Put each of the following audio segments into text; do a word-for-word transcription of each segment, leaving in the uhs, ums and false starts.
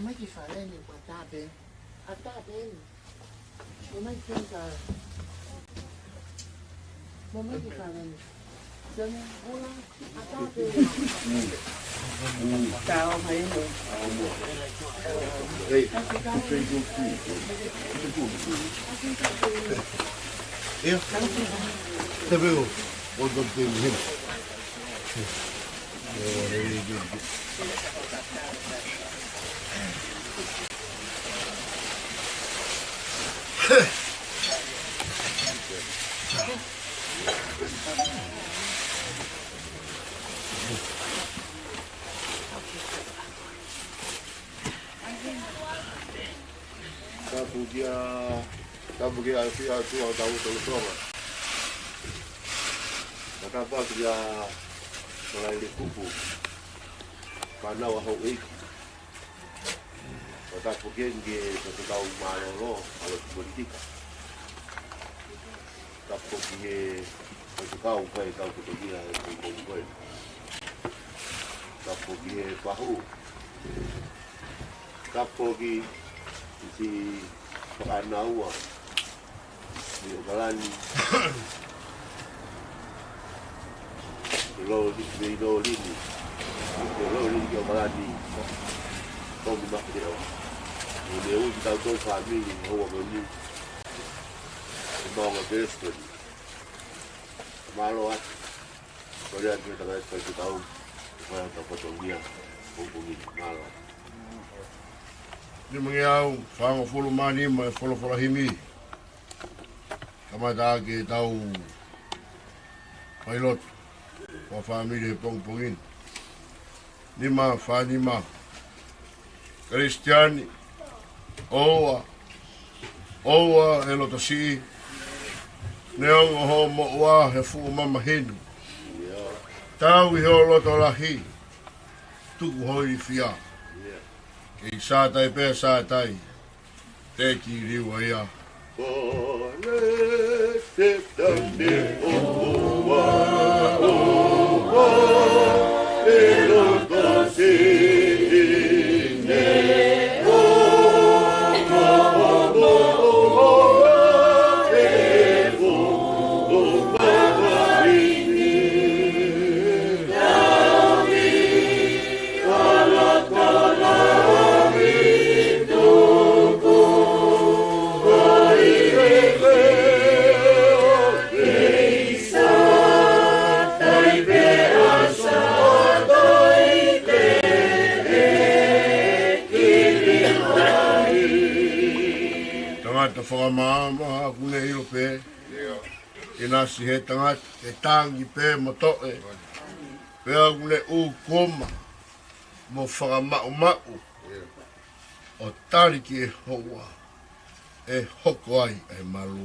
Mai ki fale ni, ʻoku ʻatā pē. ʻAtā pē ni. Mai ki ka. Mai ki fale ni. Sene, ula, ʻatā pē. Tau mai mo. Hey, thank you. Yeah. Te veo. Welcome to him. Tapu kia, tapu kia si atu au tau tau tonga. Tapu kia Malaʻilekupu, fānau ʻa houʻeiki. Tapu kia Faifekau Mālōlō, ʻa e lotu politika. Tapu ki he faifekau ko e kau kotoa ʻi he pongipongi ko eni. Tapu ki he pahu. Tapu ki he siʻi fānau ʻa ʻOkalani. Ke lolo ni, ke lolo ni. Ke lolo ni ki ʻOkalani. Tau mamahi ke ʻoua. Mo e ui ki tautolu fāmili, ʻi he houa ko eni. Ke maʻu ʻa e peresiteni. Mālō atu. Kole atu e tangata faifekau. Ko e tau fatongia. Pongipongi ni. Mālō atu. Nimangeau fāngofulu mā nima e folofola himi. Kamata ʻaki ʻetau failotu fakafāmili he pongipongi ni. Nima fā nima. Kalisitiane, ʻoua, ʻoua ʻe lotosiʻi, neongo hoʻo moʻua he fuʻu mamahi ni. Tau ʻi ho loto lahi, tuku ho ilifia. Kei sātai pē sātai, teʻeki liliu ia. Kole te tane ʻo ua ʻo ua, ʻe lotosiʻi ne Tangata fakamaama, ʻoku ne ʻilo pē. ʻInasi he tangata, ʻe tangi pē mo toʻe. Pea ʻoku ne ʻū kuoma mo fakamaʻumaʻu, ʻo tali ki he houa ʻe hoko ai ʻa e malu.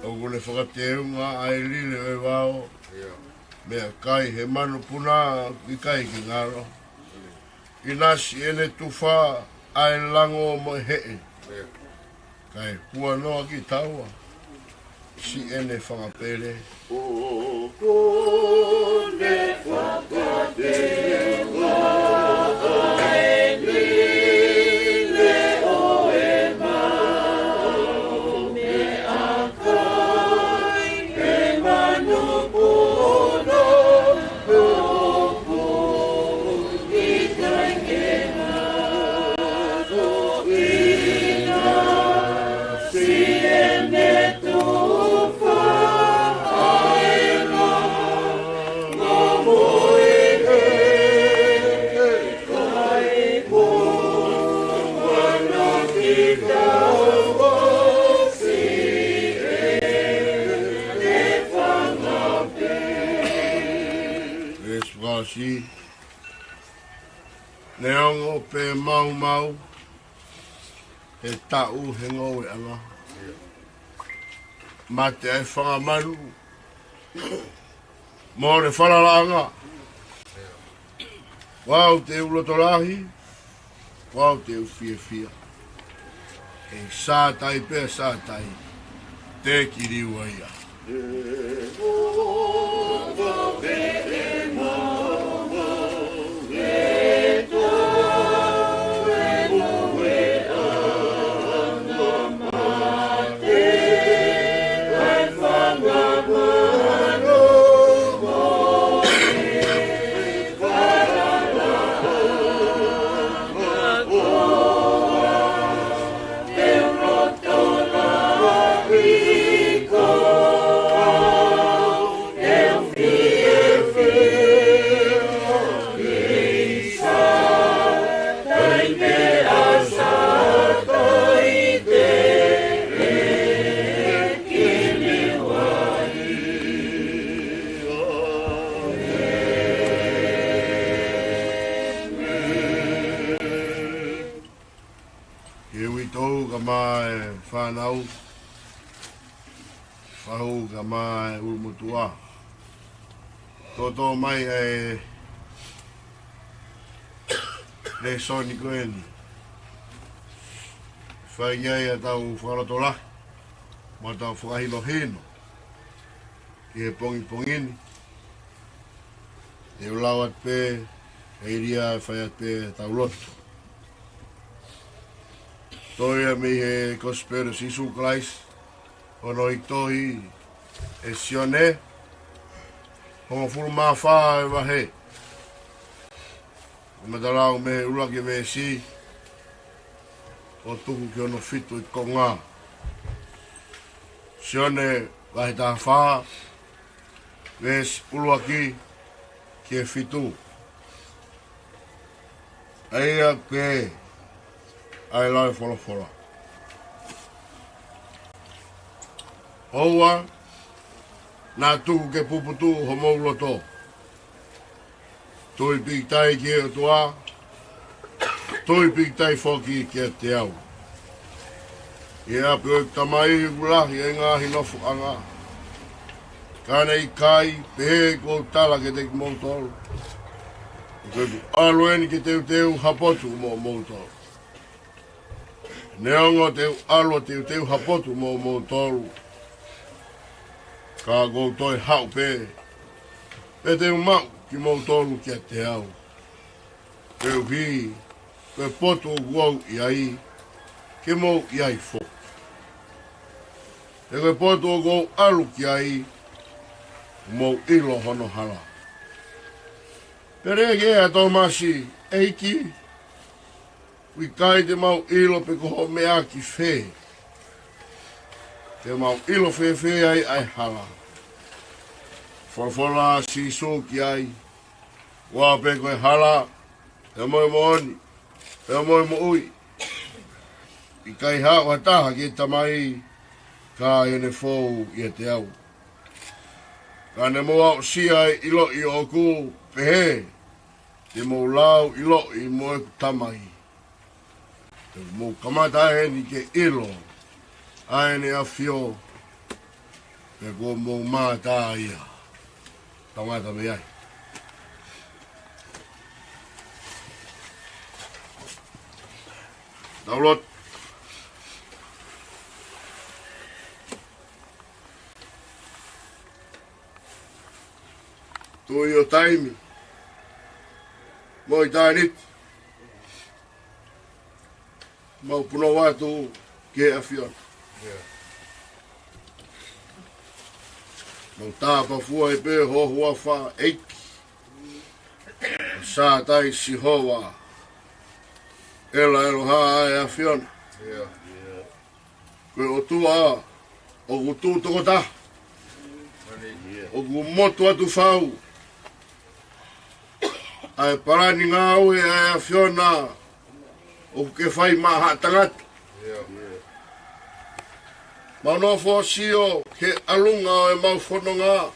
ʻOku ne fakateunga ʻa e lile ʻo e vao, meʻakai he manupuna, ʻikai ke ngalo. ʻInasi ʻene tufa ʻa e lango mo e heʻe, kae huanoa ki taua siʻene fanga pele. Veesi fā, neongo pē maumau he taʻu he ngoueʻanga, mate ʻa e fanga manu, mole falalaʻanga. Ko au te u loto lahi, ko au te u fiefia. ʻE sātai pē sātai, te ki liu ai ia. Ke uitou kae ʻumaʻā e fānau, fahu kae ʻumaʻā e ʻulumotuʻa. Toto mai e lēsoni ko eni. Fai ai ʻetau fakalotolahi mo ʻetau fakahinohino ki he pongipongi ni. Te u lau atu pē, ʻe ʻikai fai atu pē ʻetau lotu. Tohi ia mei he Kosipeli ʻo Sīsū Kalaisi, ʻo ne tohi ʻe Sione, hongofulu mā fā e vahe. ʻOku matalau mei he ʻuluaki veesi ʻo tuku ki hono fitu ʻi konga. Sione vahe taha fā, veesi ʻuluaki ki he fitu. ʻA ia ko e lau ʻa e folofola. ʻOua naʻa tuku ke puputuʻu homou loto. Tui pīkitai ki he ʻOtua, tui pīkitai foki kiate au. ʻI he ʻapi ʻo ʻeku Tamai ʻoku lahi ʻa e ngaahi nofoʻanga. Ka ne ʻikai, pehē kuo u tala kiate kimoutolu, ʻoku ou ʻalu eni ke teuteu ha potu moʻomoutolu. Neongo te u ʻalu ʻo teuteu ha potu mo moutolu, ka ʻoku ou toe haʻu pē, pea te u maʻu kimoutolu kiate au. Koeʻuhi ko e potu ʻoku ou ʻi ai, ke mou ʻi ai foki. He ko e potu ʻoku ou ʻalu ki ai, mou ʻilo hono hala. Pea lea ki ai ʻa Tōmasi, ʻEiki, ʻoku ʻikai te mau ʻilo pe ko hoʻo meʻa ki fē. Te mau ʻilo fēfē ai ʻa e hala? Folofola ʻa Sīsū ki ai, Ko au pē ko e hala, pea mo e moʻoni, pea mo e moʻui. ʻIkai haʻu ha taha ki he Tamai, ka ʻi heʻene fou ʻiate au. Ka ne mou aʻusia ʻi he ʻiloʻi ʻoʻoku, pehē te mou lau ʻiloʻi mo ʻeku Tamai. Te mou kamata heni ke ʻilo ʻa ʻEne ʻAfio, pea kuo mou mātā ia. Tau ngata mei ai. Tau lotu. Tuʻi ʻo taimi mo ʻitāniti, mau punou atu ki he ʻAfiona. Mau tāpafua ai pē ho huafa, ʻEiki. Sātai, Sihova, ʻEla, ʻElohā ʻa e ʻAfiona. Ko e ʻOtua ʻoku tuʻu tokotaha, ʻoku motu atu fau. ʻA e palani ngāue ʻa e ʻAfiona ʻoku ke fai maʻa haʻa tangata. Mau nofo ʻo sio ki he ʻalunga ʻo ʻemau fononga,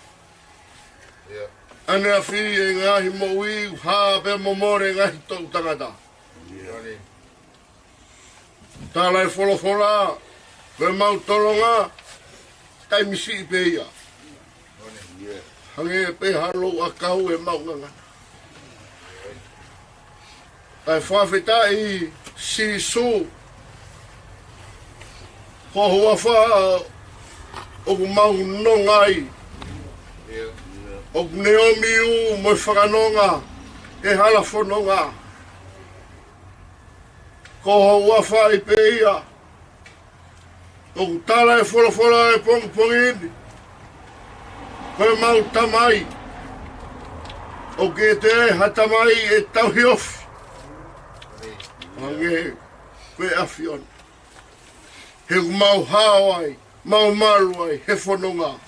ʻaneafi e ngaahi moʻui ʻoku hā pea momole e ngaahi toʻu tangata. Tala e folofola, ko ʻemau tolonga, taimi siʻi pē ia. Hangē pē ha lou ʻakau ʻemau ngangana. Kae fakafetaʻi Sīsū, ko ho huafa ʻoku mau nonga ai. ʻOku ne ʻomi ʻū mo e fakanonga he hala fononga. Ko ho huafa ai pē ia. ʻOku tala e folofola he pongipongi ni, ko ʻemau Tamai, ʻoku ʻikai te ʻi ai ha tamai ʻe tauhi ofi hangē ko e ʻAfiona. He ʻoku mau hao ai, mau malu ai he fononga.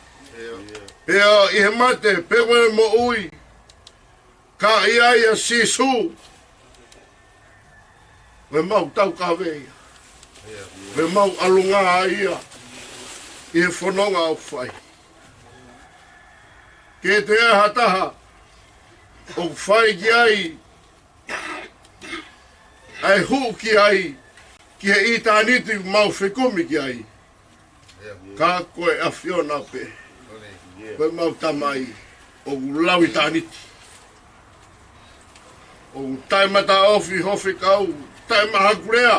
Pea ʻi he mate pe ko e moʻui, ka ʻi ai ʻa Sīsū, ko ʻemau taukave ia. Ko ʻemau ʻalunga ia ʻi he fononga ʻoku fai. ʻIkai te ʻi ai ha taha ʻoku fai ki ai ʻa e hū ki ai ki he ʻitāniti ʻoku mau fekumi ki ai. Ka ko e ʻAfiona pē, ko ʻemau Tamai ʻoku lau ʻitāniti, ʻoku taʻemataʻofi ho fekau, taʻemahakulea.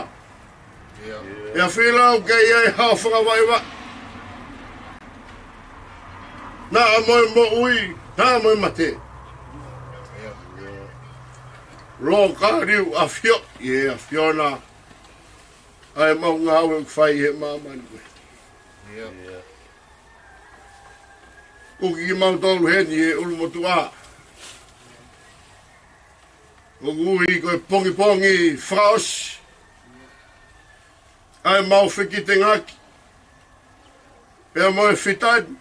ʻE ʻAfio lau ke ʻi ai haʻo fakavaivai, naʻa mo e moʻui, naʻa mo e mate. Lōkaliu ʻafio ʻi he ʻAfiona ʻa ʻemau ngāue ʻoku fai he māmani ko ē. ʻOku kimautolu heni he ʻulumotuʻa, ʻoku ui ko e pongipongi fakaʻosi ʻa ʻemau fekitengaki pea mo e fitani.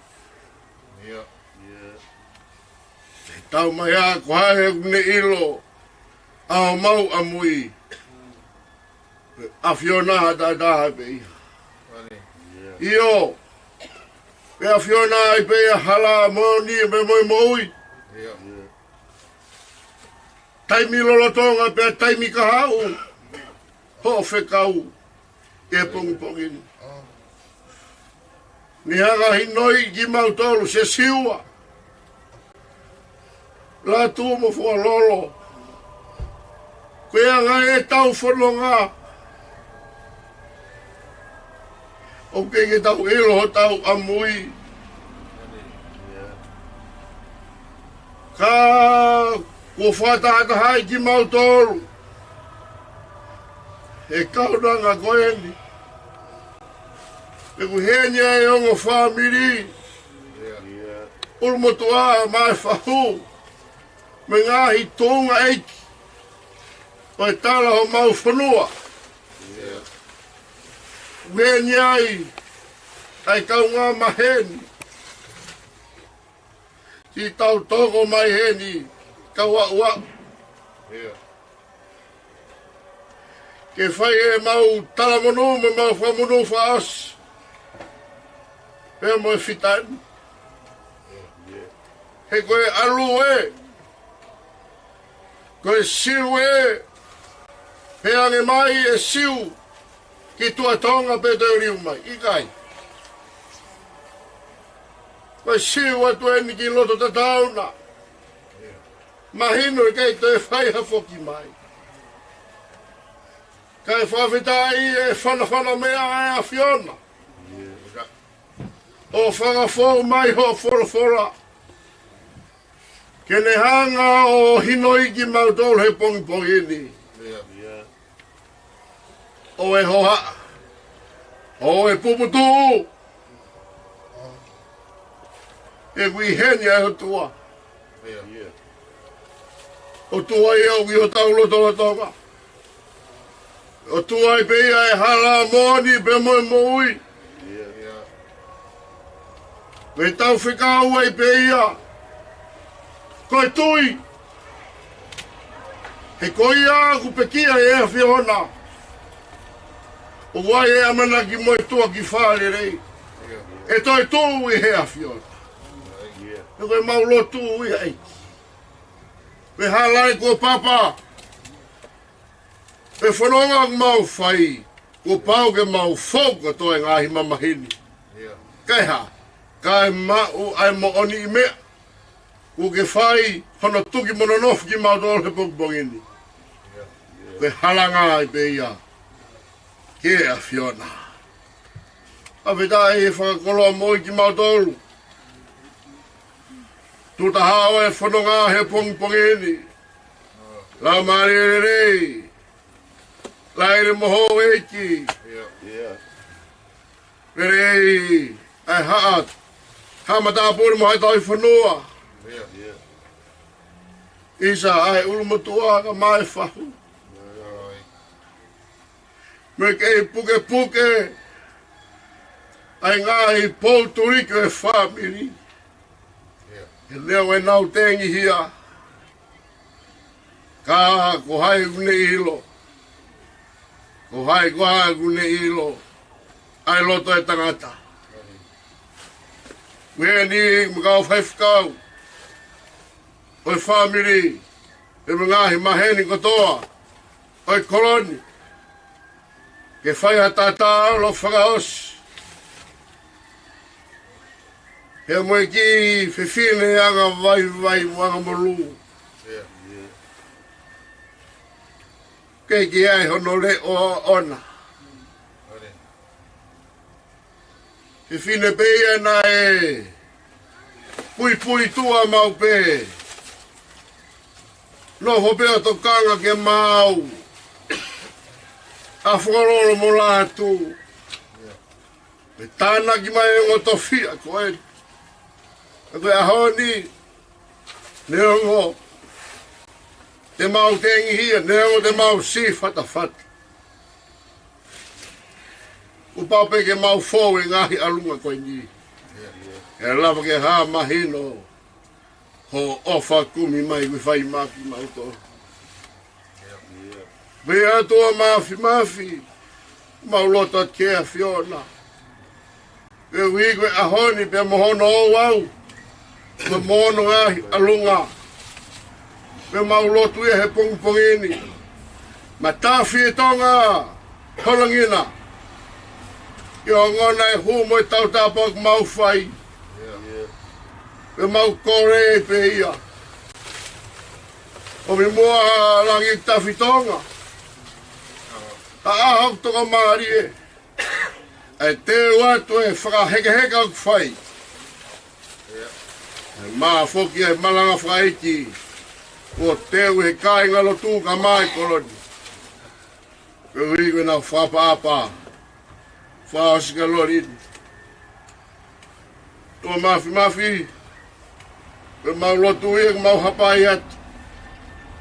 He tau mai ā ko hai ʻoku ne ʻilo ʻa homau ʻamui. ʻAfiona ha taha pē ia. ʻIo, ʻe ʻAfiona ai pē ia hala, moʻoni pea mo e moʻui. Taimi lolotonga pea taimi kahaʻu hoʻo fekau he pongipongi ni. Ne hanga ʻo hinoi kimautolu, Siosiua, Lātū mo Fualolo. Ko e anga ʻetau fononga, ʻOku ʻikai ke tau ʻilo hotau ʻamui. Ka kuo fakatahatahaʻi kimautolu ʻe he kaunanga ko eni. Pea ʻoku ʻi heni ʻa e ongo fāmili, ʻulumotuʻa mo e fahu, mo e ngaahi tuʻunga ʻeiki ʻo e tala homau fonua. ʻOku ʻi heni ai ʻa e kaungā maheni, siʻi tau toko mai heni, kau aʻuaʻu ke fai ʻemau talamonū mo ʻemau fakamonū fakaʻosi pea mo e fitani. He ko e ʻalu ē, ko e Siu ē, pea ʻange mai e Siu ki tuʻa Tonga pea toe liliu mai. ʻIkai. Ko e Siu atu eni ki loto tatau na. Mahino ʻe ʻikai toe fai ha foki mai. Kae fakafetaʻi ʻe fanafana mai ʻa e ʻAfiona ʻo fakafou mai hoʻo folofola ke ne hanga ʻo hinoʻi kimautolu he pongipongi ni. ʻO e hohaʻa, ʻo e puputuʻu, ʻoku ʻi heni ʻa e ʻOtua. ʻOtua ia ʻoku ʻi hotau lotolotonga. ʻOtua ai pē ia e hala, moʻoni pea mo e moʻui. Pea tau fekau ai pē ia ko e tui. He ko ia ʻoku pekia ʻe he ʻAfiona, ʻoku ʻi ai e ʻamanaki mo e tuʻa ki fale lelei. ʻE toetuʻu ʻi he ʻAfiona. He ko ʻemau lotu ia ʻEiki, pea hala ē kuo papa, pea fononga ʻoku mau fai, kuo pau ke mau fou kotoa e ngaahi mamahi ni. Kae hā? Kae maʻu ʻa e moʻoniʻi meʻa ʻoku ke fai hono tuki mo nonofo kimautolu he pongipongi ni. Ko e halanga ai pē ia ki he ʻAfiona. Fakafetaʻi, fakakoloa moʻui kimautolu. Tuʻu taha ʻo e fononga he pongipongi ni. Laumālie lelei, laile mo houʻeiki. Lelei ʻa e haʻa, haʻa matāpule mo haʻa tauhi fonua. ʻIsa ʻa e ʻulumotuʻa ka mo e fahu. Mo e kei pukepuke ʻa e ngaahi pou tuliki ʻo e fāmili. He leo ʻenau tengihia. Ka ko hai ʻoku ne ʻilo? Ko hai, ko hai ʻoku ne ʻilo ʻa e loto ʻo e tangata? Ko eni mo e kau faifekau ʻo e fāmili, pea mo e ngaahi maheni kotoa ʻo e kolo ni, ke fai ha tatalo fakaʻosi pea mo e kiʻi fefine anga vaivai mo anga molū. Kei ʻi ai hono leʻo ʻoʻona. Fefine pē ia naʻe puipui tuʻa maʻu pē. Nofo pē ʻo tokanga ke maau ʻa Fokololo mo Lātū. Pea tānaki mai e ongo tofiʻa ko eni. Ka ko e ʻaho ni, neongo te mau tengihia, neongo te mau siʻi fatafata, kuo pau pē ke mau fou he ngaahi ʻalunga ko eni. ʻE lava ke hā mahino hoʻo ʻofa kumi mai kuo fai maʻa kimautolu. Pea ʻOtua Māfimafi, mau lotu atu ki he ʻAfiona. Pea ʻoku ʻi he ʻaho ni pea mo hono ouau, pea mo hono ngaahi ʻalunga, pea mau lotu ia he pongipongi ni. Matāfi ʻe Tonga, Holangina, ke ongona e hū mo e tautapa ʻoku mau fai. Pea mau kole pē ia, ʻomi muʻa ʻa langi tafi Tonga, ʻa ʻaho ʻoku tokamālie, ʻA e teu atu e fakahekeheka ʻoku fai. ʻE mafoki e malanga fakaʻeiki. Kuo teu he kāingalotu ka mai koloni. Koeʻuhi ko ʻenau fakaʻapaʻapa. Fakaʻosi ka loli. ʻOtua Māfimafi, ko ʻemau lotu ia, ko ʻemau hapai atu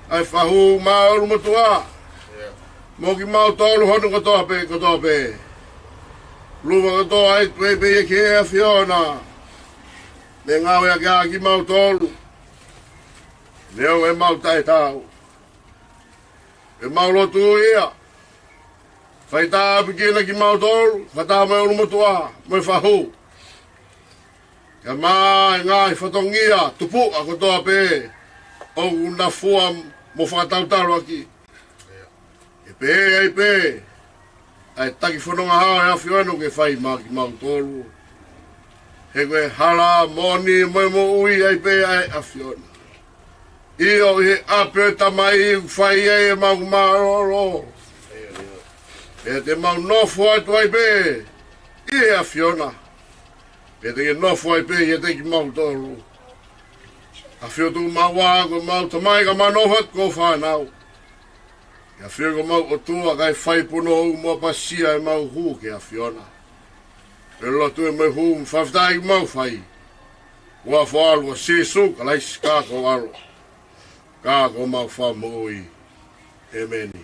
ʻa e fahu maʻa ʻUlumotuʻa. Mo kimautolu hono kotoa pē, kotoa pē. Luva kotoa ʻe tuku pē ia ki he ʻAfiona. Mo ngāueʻaki ʻa kimautolu. Neongo ʻemau taʻetaau. ʻE mau lotu ia. Fai tāpuekina kimautolu, fakataha mo e ʻUlumotuʻa, mo e fahu. Kae ʻumaʻā e ngaahi fatongia, tupuʻa kotoa pē, ʻoku na fua mo fakatautau ʻaki. ʻE pehē ai pē, ʻa e taki fononga hao ʻa e ʻAfiona ke fai maʻa kimautolu. He ko e hala moʻoni mo e moʻui ai pē ʻa e ʻAfiona. ʻIo ʻi he ʻapi ʻo e Tamai ʻoku fai ai ʻemau mālōlō. Pea te mau nofo atu ai pē ʻi he ʻAfiona. Pea te ke nofo ai pē ʻiate kimautolu. ʻAfio tuʻu maʻu ā ko ʻemau Tamai ka mau nofo atu ko e fānau. ʻAfio ko ʻemau ʻOtua kae fai punou mo ʻapasia ʻemau hū ki he ʻAfiona. Pea lotu ē mo e hū mo e fakafetaʻi ʻoku mau fai. ʻI he huafa ʻo Sīsū Kalaisi ka ko e ʻAlo. Ka ko homau Fakamoʻui. ʻĒmeni.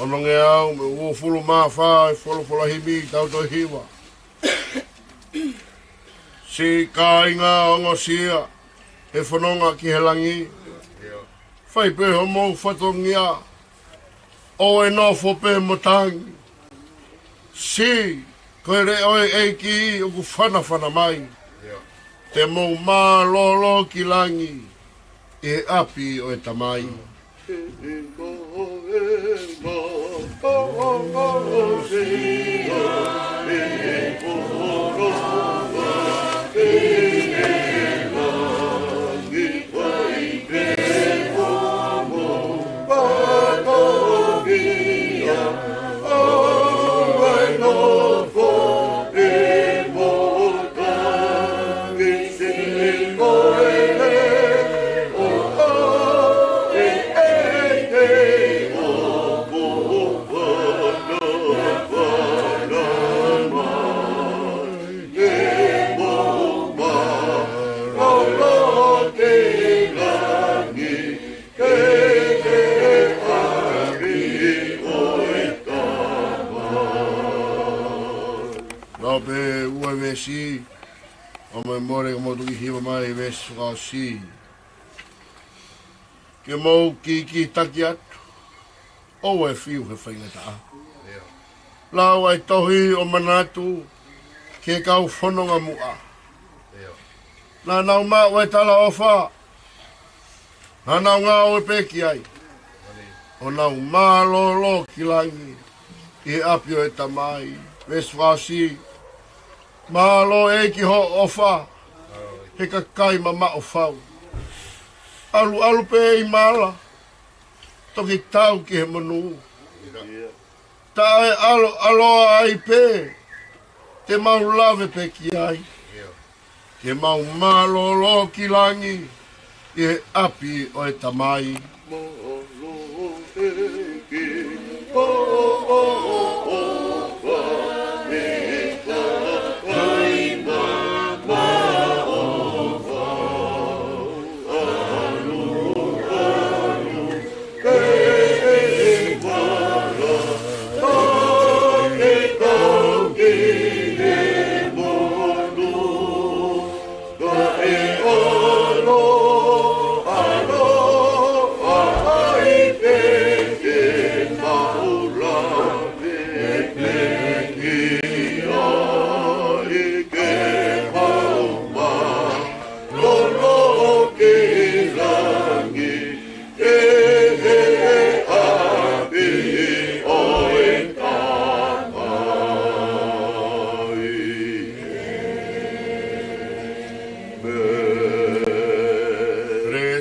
Onongeau mo e uofulu mā fā ʻi he folofola himi, tau toe hiva. Siʻi kāinga ongosia, he fononga ki he langi. Fai pē homou fatongia, ʻo e nofo pē mo tangi. Siʻi, ko e leʻo ʻo e ʻEiki ʻoku fanafana mai. Te mou mālōlō ki langi, ʻi he ʻapi ʻo e Tamai. Lau pē ua veesi, ʻo mei mole ka mou toki hiva mai veesi fakaʻosi. Ke mou kikitaki atu, ʻoua ʻe fiu he faingataʻa. Lau ʻa e tohi ʻo manatu ki he kau fononga muʻa. Naʻa nau maʻu ʻa e talaʻofa, naʻa nau ngāue pē ki ai, ʻo nau mālōlō ki langi ʻi he ʻapi ʻo e Tamai. Veesi fā. Mālō ʻEiki hoʻo ʻofa he kakai mamaʻo fau. ʻAluʻalu pē ʻi mala, toki tau ki he monū. Taʻe ʻaloʻaloa ai pē, te mau lave pē ki ai, ke mau mālōlō ki langi ʻi he ʻapi ʻo e Tamai. Pea ʻi he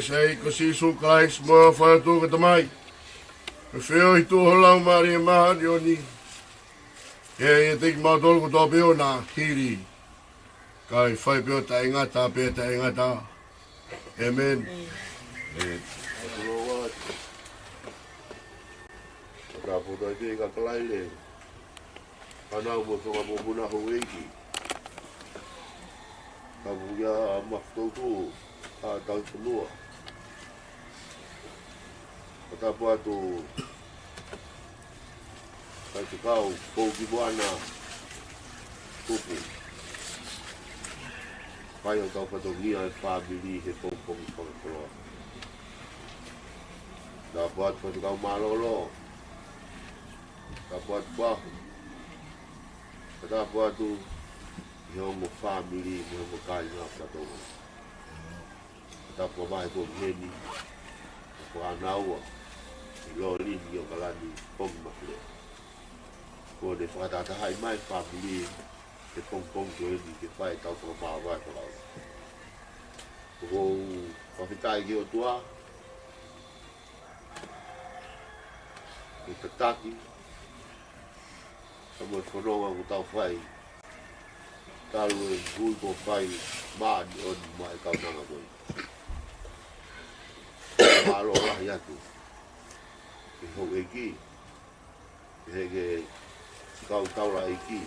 huafa ʻo Sīsū Kalaisi, mo e ʻofa ʻa e ʻOtua ko e Tamai, mo e feohi ʻa e Laumālie Māʻoniʻoni, ke ʻiate kimautolu kotoa pē ʻo na hili, kae fai pē ʻo taʻengata pea taʻengata. ʻĒmeni. ʻĒmeni. Ka poto ai pē ka kalai le. Ka nau mo e fanga mokopuna houʻeiki. Ka pukia mafutoku a tau fonua. Ka tapu atu Faifekau Poukimuʻa Kupu. Fai hotau fatongia ʻa e fāmili he pongipongi fakakoloa. Tapu atu Faifekau Mālōlō. Tapu atu Pahu. Tapu atu ki he ongo fāmili mo e ongo kāinga fakatouʻosi. Tapu atu Vahe ko eni, tapu atu ʻAnaua, ʻi Lolini ʻi ʻOkalani, Pongimakulea. Kuo ne fakatahatahaʻi mai fāmili he pongipongi ko eni ke fai ʻetau fakamāvae fakaʻosi. ʻOku ou fakafetaʻi ki he ʻOtua, ʻi he tataki, ka mo e fononga kuo tau fai, talu e ui kuo fai, māʻoniʻoni maʻa e kaunanga ko ē. Mālō lahi atu ki he houʻeiki, ki he kau taulaʻeiki,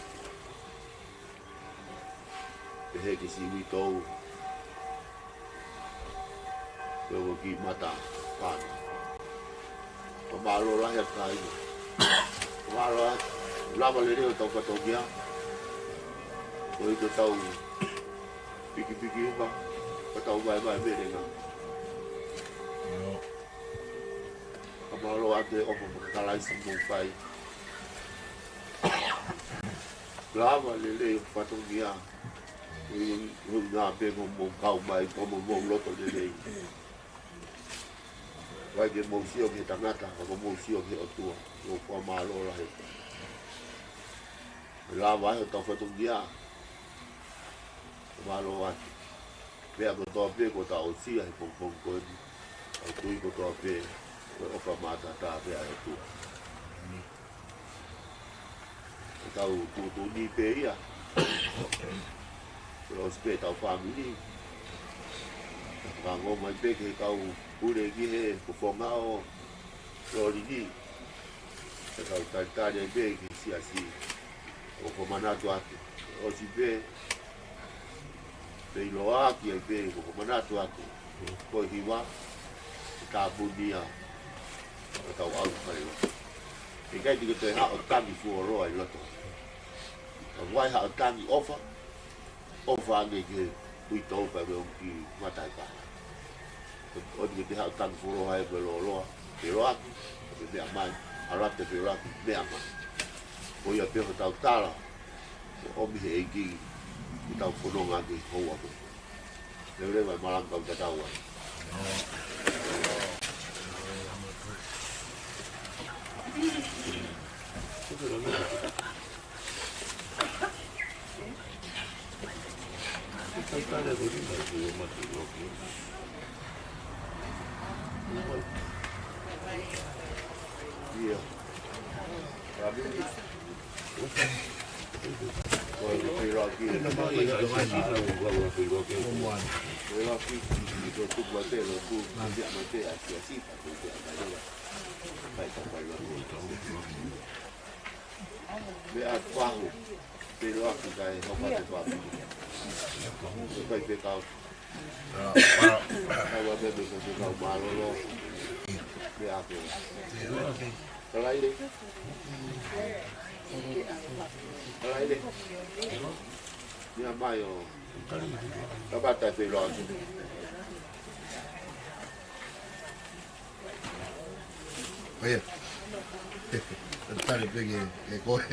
ki he kiʻi sivi tou, ki he kiʻi mata pane. Ka mālō lahi atu kāinga. Ka mālō atu, lava lelei hotau fatongia. Ko e tau pikipiki uma, ka tau vaevae melenga. Ka mālō atu he ʻofa faka-Kalaisi ʻoku mou fai. Lava lelei hoʻo fatongia. Ui, ui, ngā pē mo mou kau mai, ka mo mou loto lelei. ʻIkai ke mou sio ki he tangata, ka ko mou sio ki he ʻOtua. ʻOku fakamālō lahi. Lava ai hotau fatongia. Mālō atu. Meʻa kotoa pē kuo tau ʻosi ʻi he pongipongi ko eni. ʻOku tui kotoa pē ko e ʻofa matata pē ʻa e ʻOtua. ʻE tau tuʻutuʻuni pē ia. Ke ʻosi pē ʻetau fāmili. Ka ngomai pē ki he kau pule ki he fofonga ʻo Lolini. Ke tau talitali ai pē ki he siasi. ʻOku ou manatu atu. ʻOsi pē. Pea ʻiloa ki ai pē, ʻoku ou manatu atu. Ko e hiva, ke tāpuni ia. Ko e tau au kai loto. ʻIkai te ke toe haʻu ʻo tangi fuoloa ʻi loto. Ka ʻoku ʻi ai haʻo tangi ʻofa, ʻofa ange ki he uitou pea mo e ongo kiʻi mata ʻi pā. ʻOua te ke toe haʻu ʻo tangi fuoloa he ko e lōloa, ke loaki, ke meʻa mai, ʻalu atu ke loaki, meʻa mai. Ko ia pē hotau tala, ʻomi he ʻEiki, ke tau fononga ki he houa ko eni. Leveleva e malanga kau tatau ai. Meʻa pahu, te loa ki kai hoko te pahu. Te kai pe kau. Kau a bebe ko te kau mālōlō. Meʻa ko. Kalaile. Kalaile. Meʻa mai o. Kapata te loa ki. ʻOia. Tale pē ke, ke koe.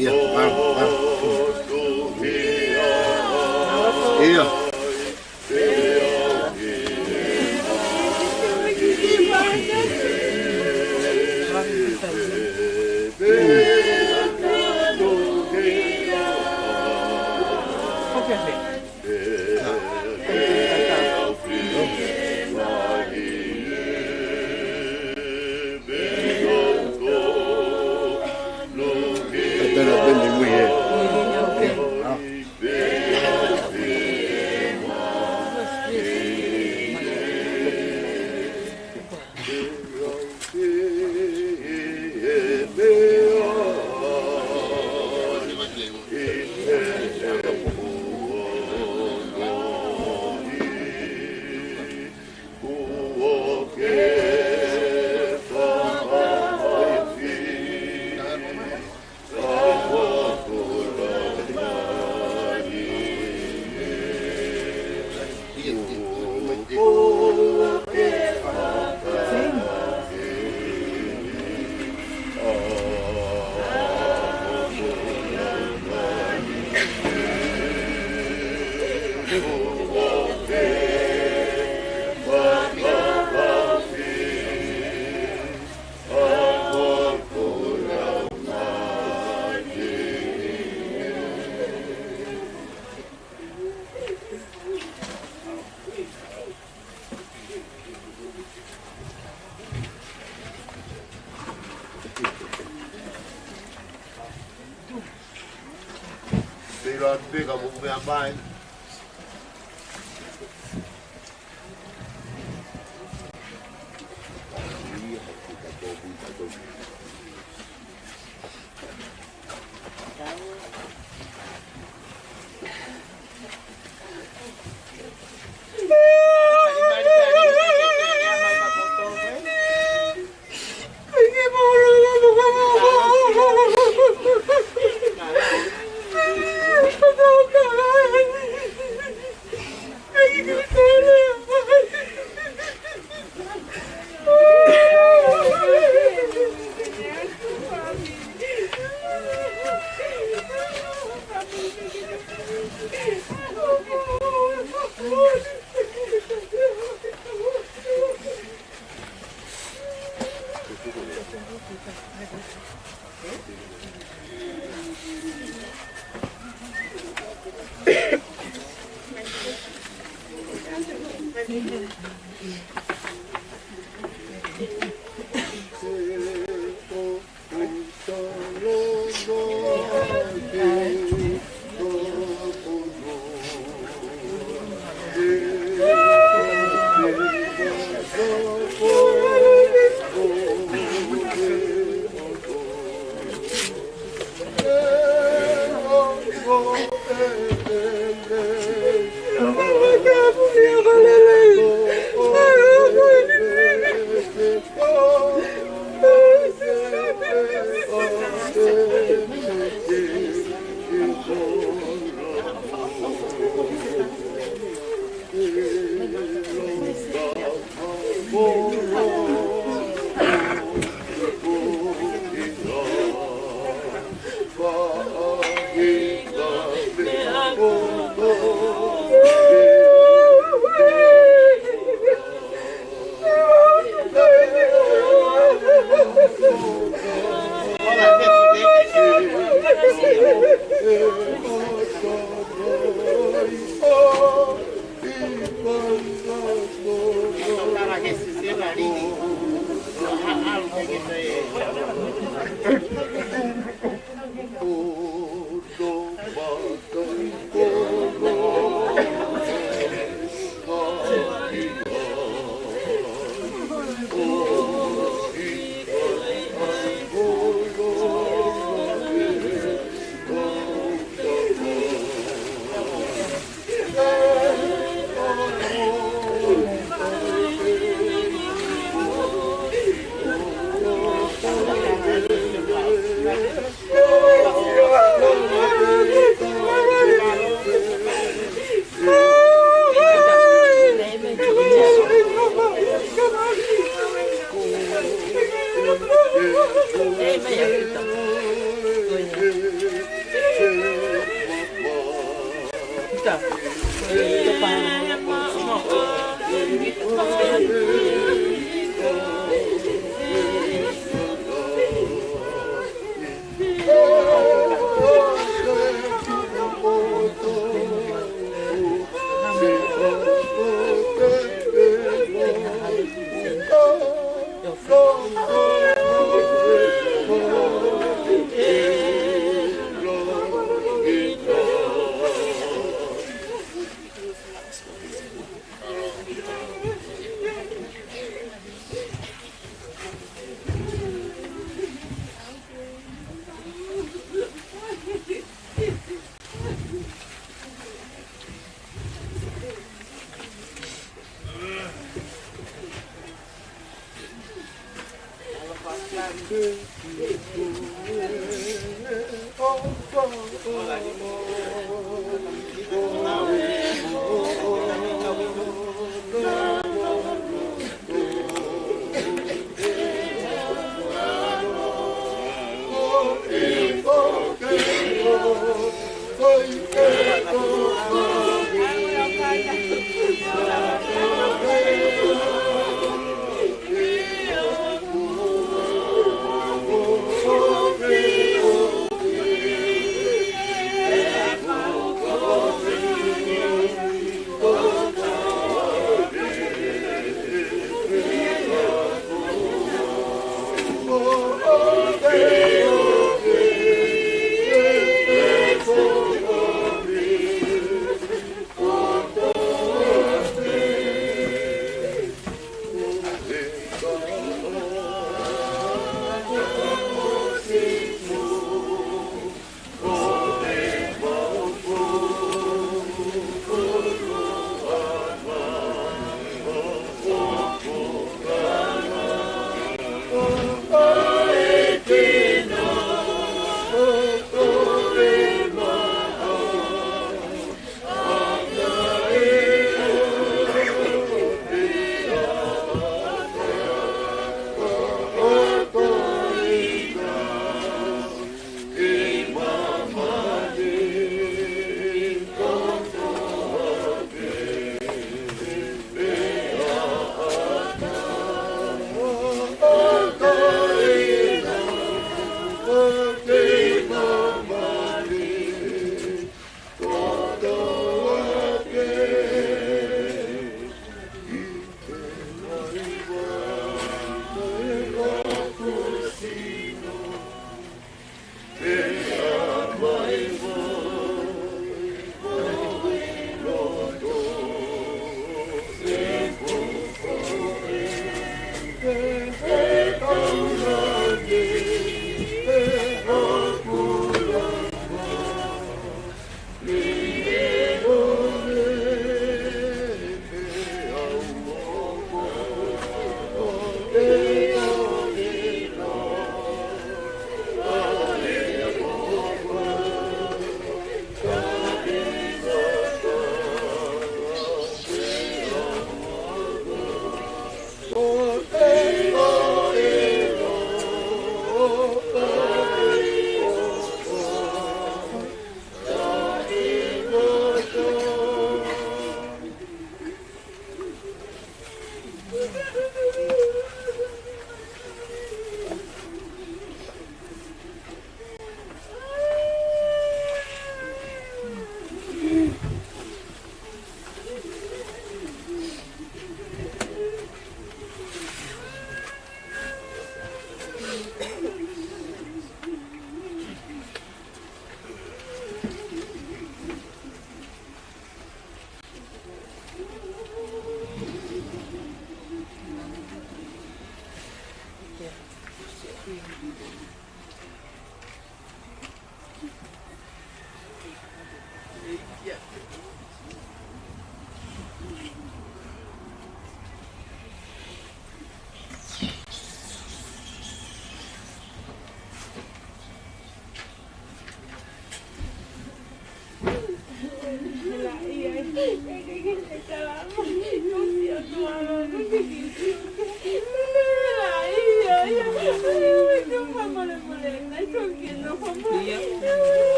Ia, mano, mano. Ia. Pela peka mo mea mai.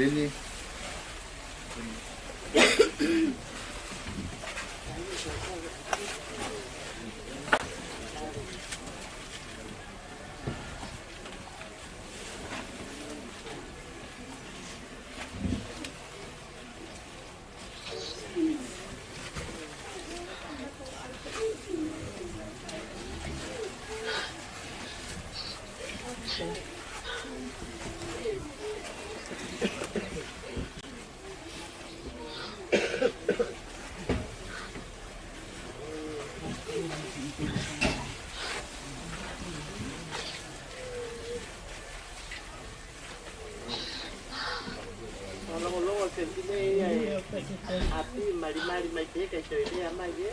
Lini. Longolongo ke tine ia e ʻapi malimali mai pē ke toe lea mai ē.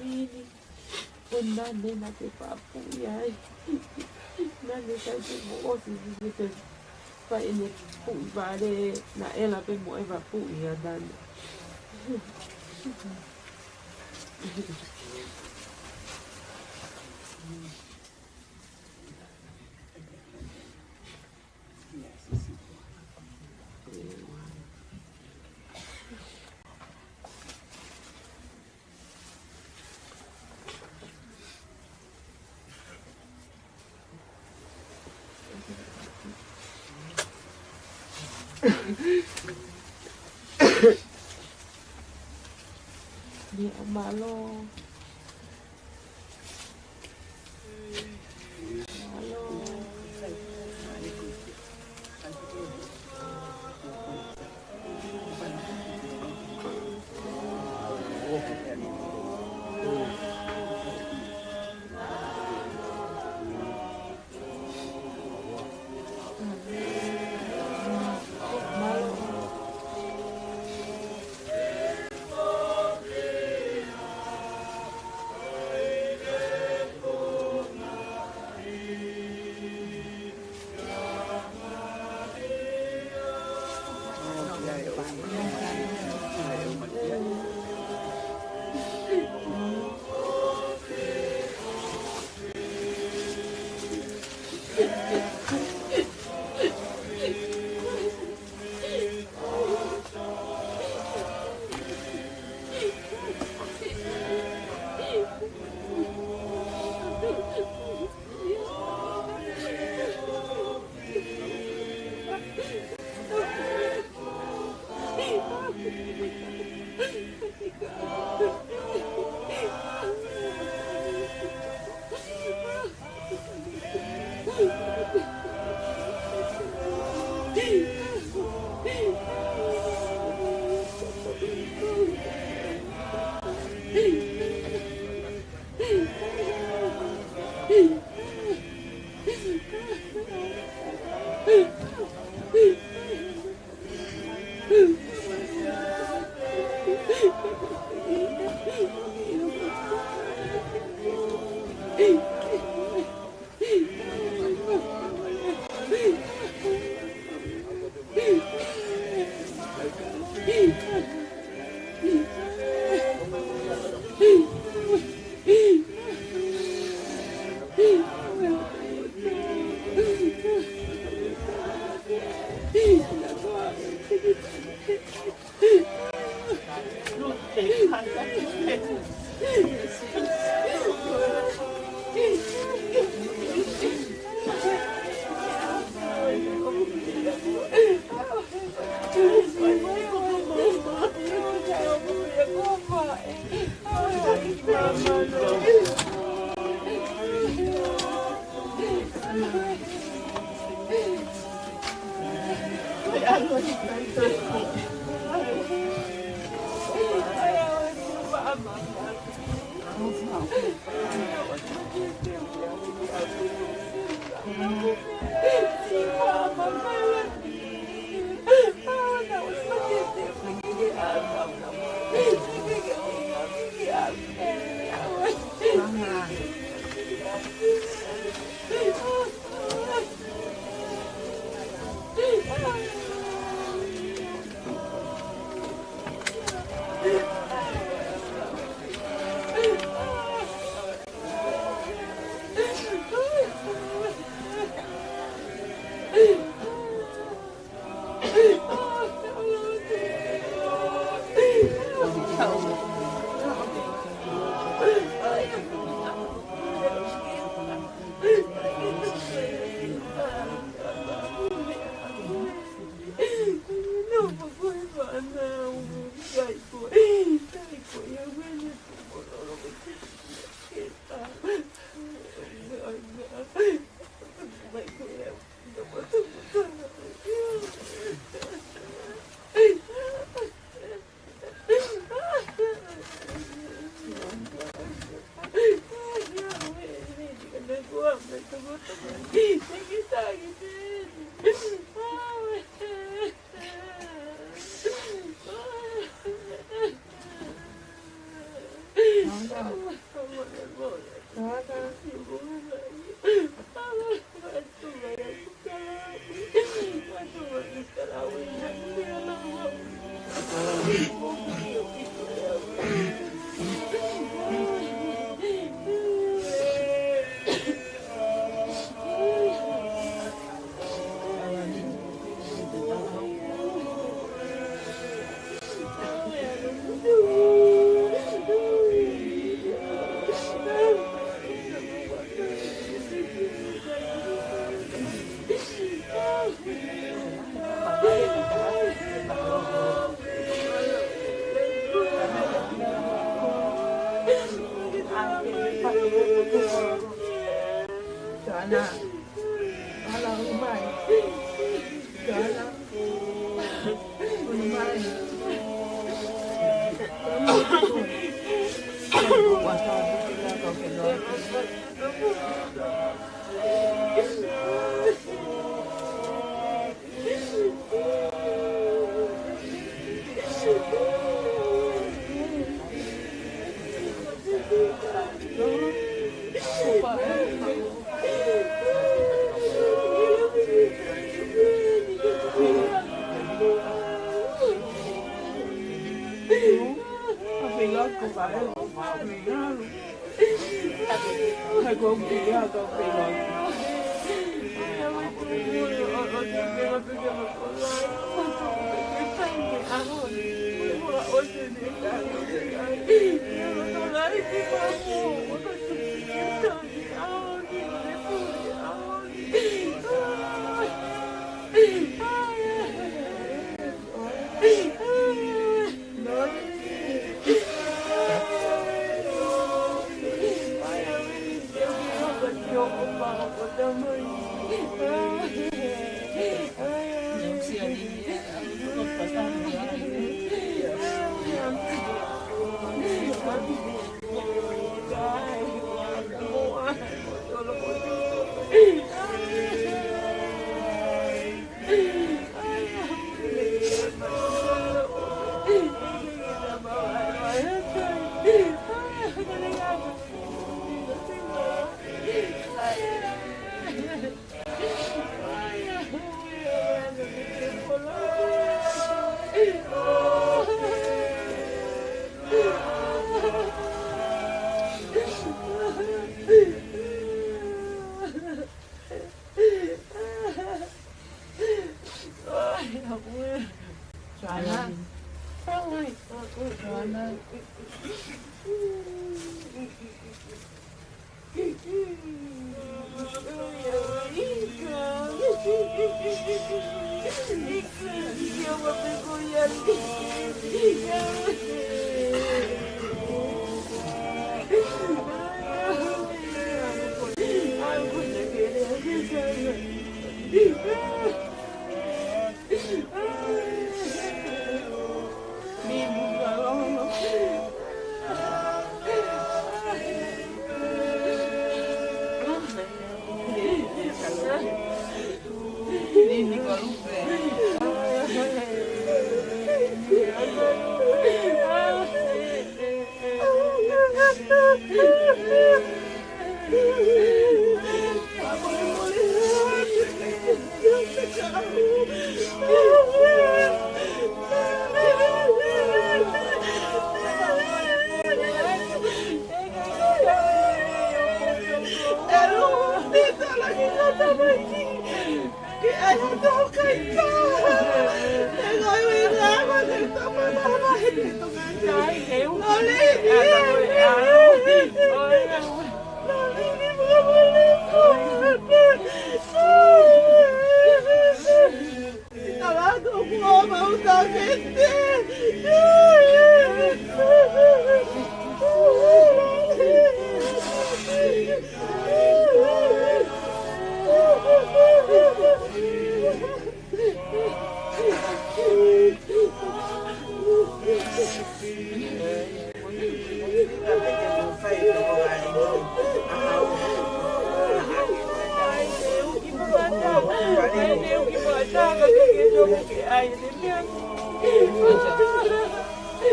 Mini, ʻo Nane naʻá ke faʻa puʻi ai. Nane sai te mo ʻosi ni ke te fai ʻene puʻi vale, naʻe ʻalu pē mo e faʻa puʻi ʻa Nane. Meʻa mālō.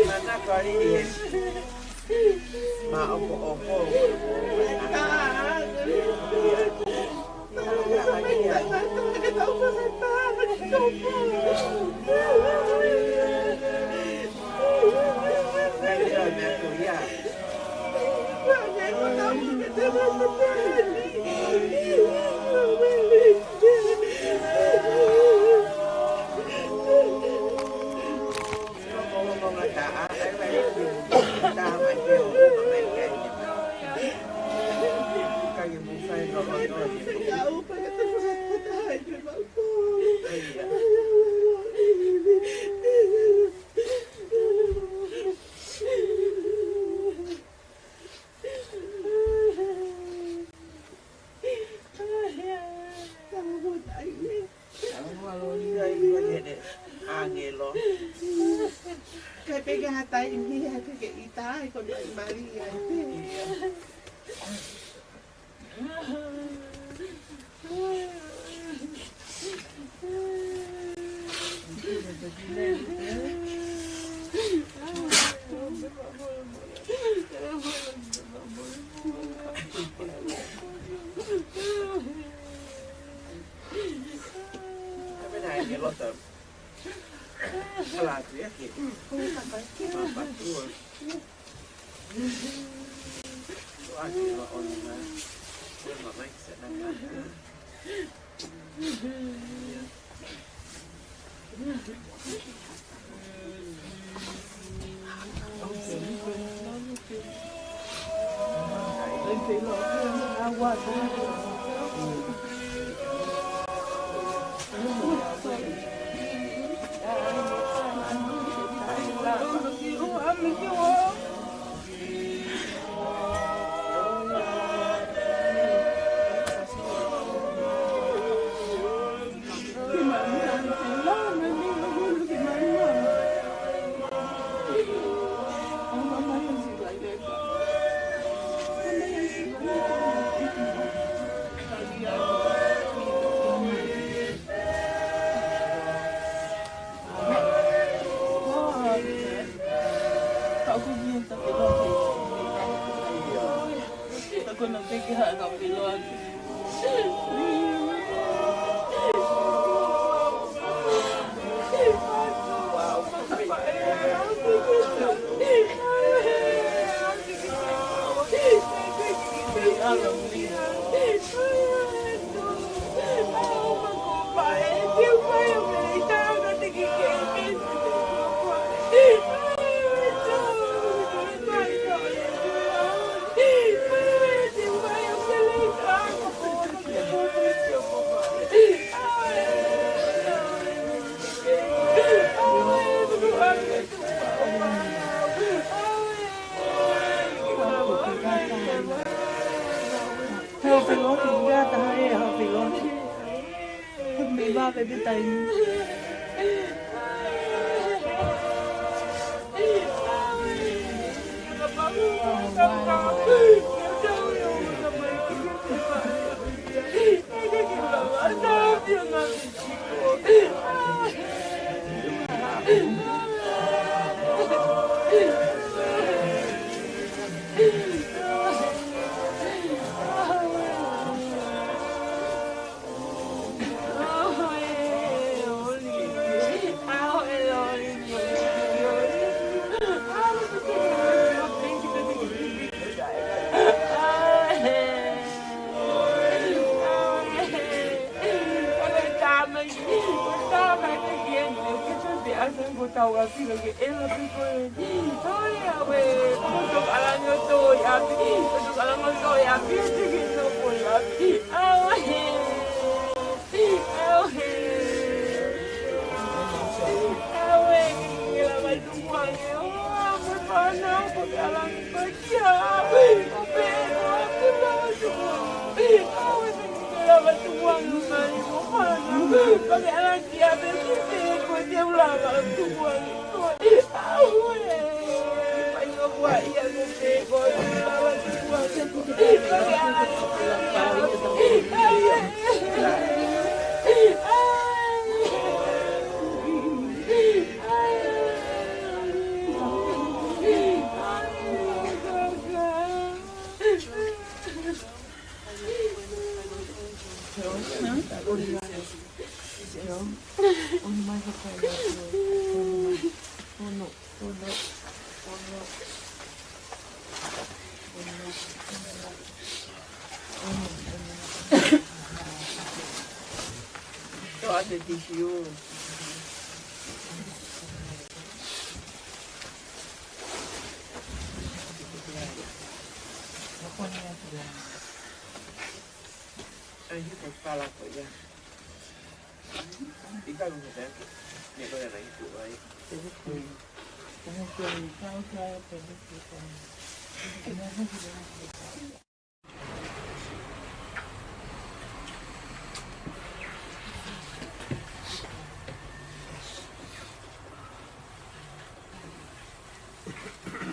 Manako lili he maʻopoʻopo. Angelo. Kai peke hatai mi ha ke ita ai ko mai Maria.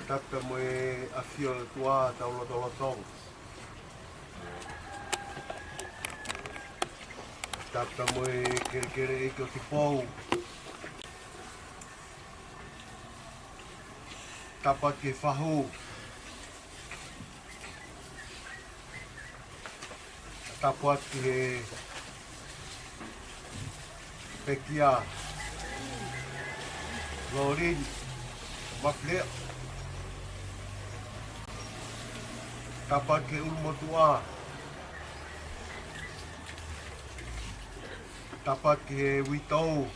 Tapu mo e ʻafio ʻOtua ʻi hotau lotolotonga. Tapu mo e kelekele ʻEiki ʻo Tupou. Tapu ki he fahu. Tapu atu ki he pekia, Lolini, Mafileʻo. Tapu atu ki he ʻulumotuʻa. Tapu atu ki he uitou,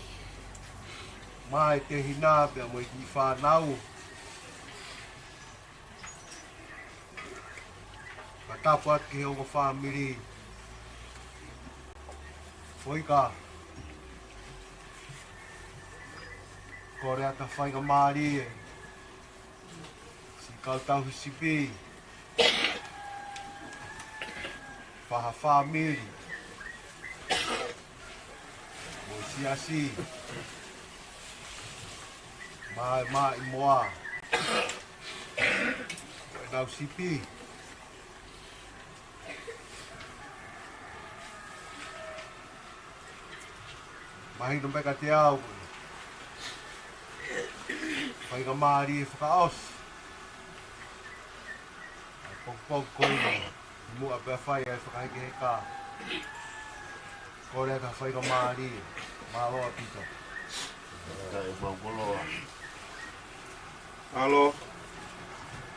mo e tehina pea mo e kiʻi fānau. Pea tapu atu ki he ongo fāmili. Foika. Kole atu ha faingamālie siʻi kau tauhi sipi, faʻahi fāmili, mo e siasi, mo e maʻimoa, ko ʻenau sipi. Mahino pē kiate au, faingamālie fakaʻosi ʻa e poupou ko eni, muʻa pea fai ai e fakahekeheka. Kole atu ha faingamālie. Mālō ʻaupito. Kae mau koloa. Alo,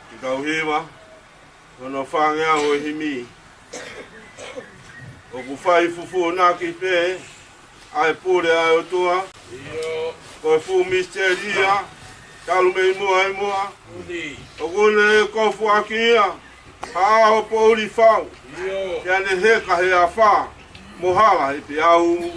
ki tau hiva, hono fāngeau ʻo e himi. ʻOku fai fufūnaki pē ʻa e pule ʻa e ʻOtua. ʻIo. Ko e fuʻu misitelia, talu mei muʻa ʻi muʻa. ʻOku ne kofuʻaki ia ha ʻaho poʻuli fau. ʻIo. Pea ne heka he afā, mo hala he peau.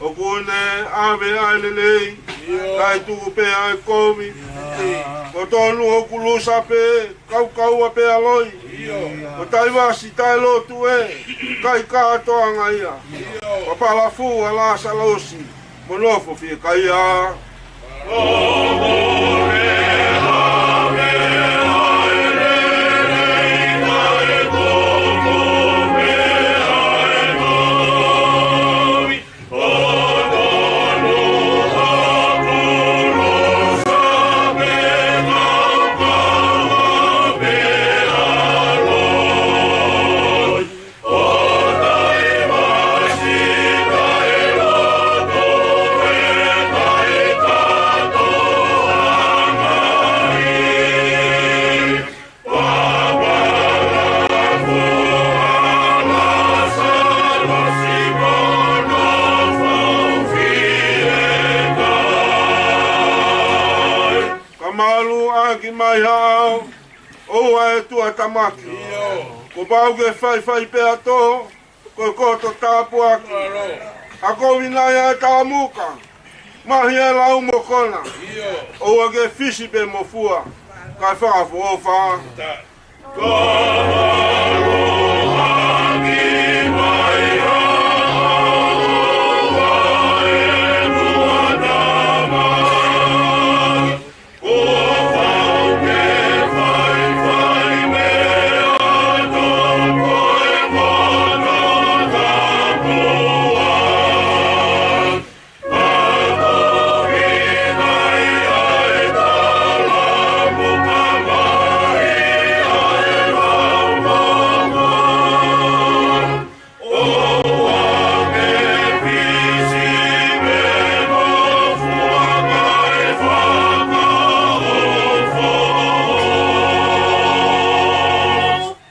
ʻOku ne ʻave ʻa e lelei, kae tuku pē ʻa e kovi. Ko tonu ʻoku lusa pē, kaukaua pē ʻa loi. Ko Taivasi taʻelotu ē, kai kātoanga ia. Ko palafū ʻa Lasalosi, mo nofo fiekaia. ʻOua ʻe tuʻatamaki. Kuo pau ke faifai pē ʻa tō, ko e koto tāpuaki. ʻA ko vinai ʻa e talamuka, mahi ʻa e lau mokona. ʻOua ke fisi pē mo fua, kae fakaʻofoʻofa.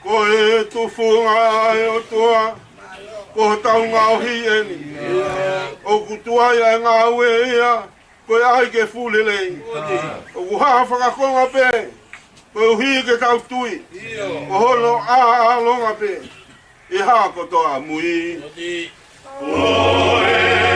Ko e tufunga ʻa e ʻOtua, ko hotau ngaohi eni. ʻOku tuai ʻa e ngāue ia, ko e ʻai ke fuʻu lelei. ʻOku hā fakakonga pē, koeʻuhi ke tau tui. Ko hono ʻāʻālonga pē, ʻe hā kotoa mui. Ko e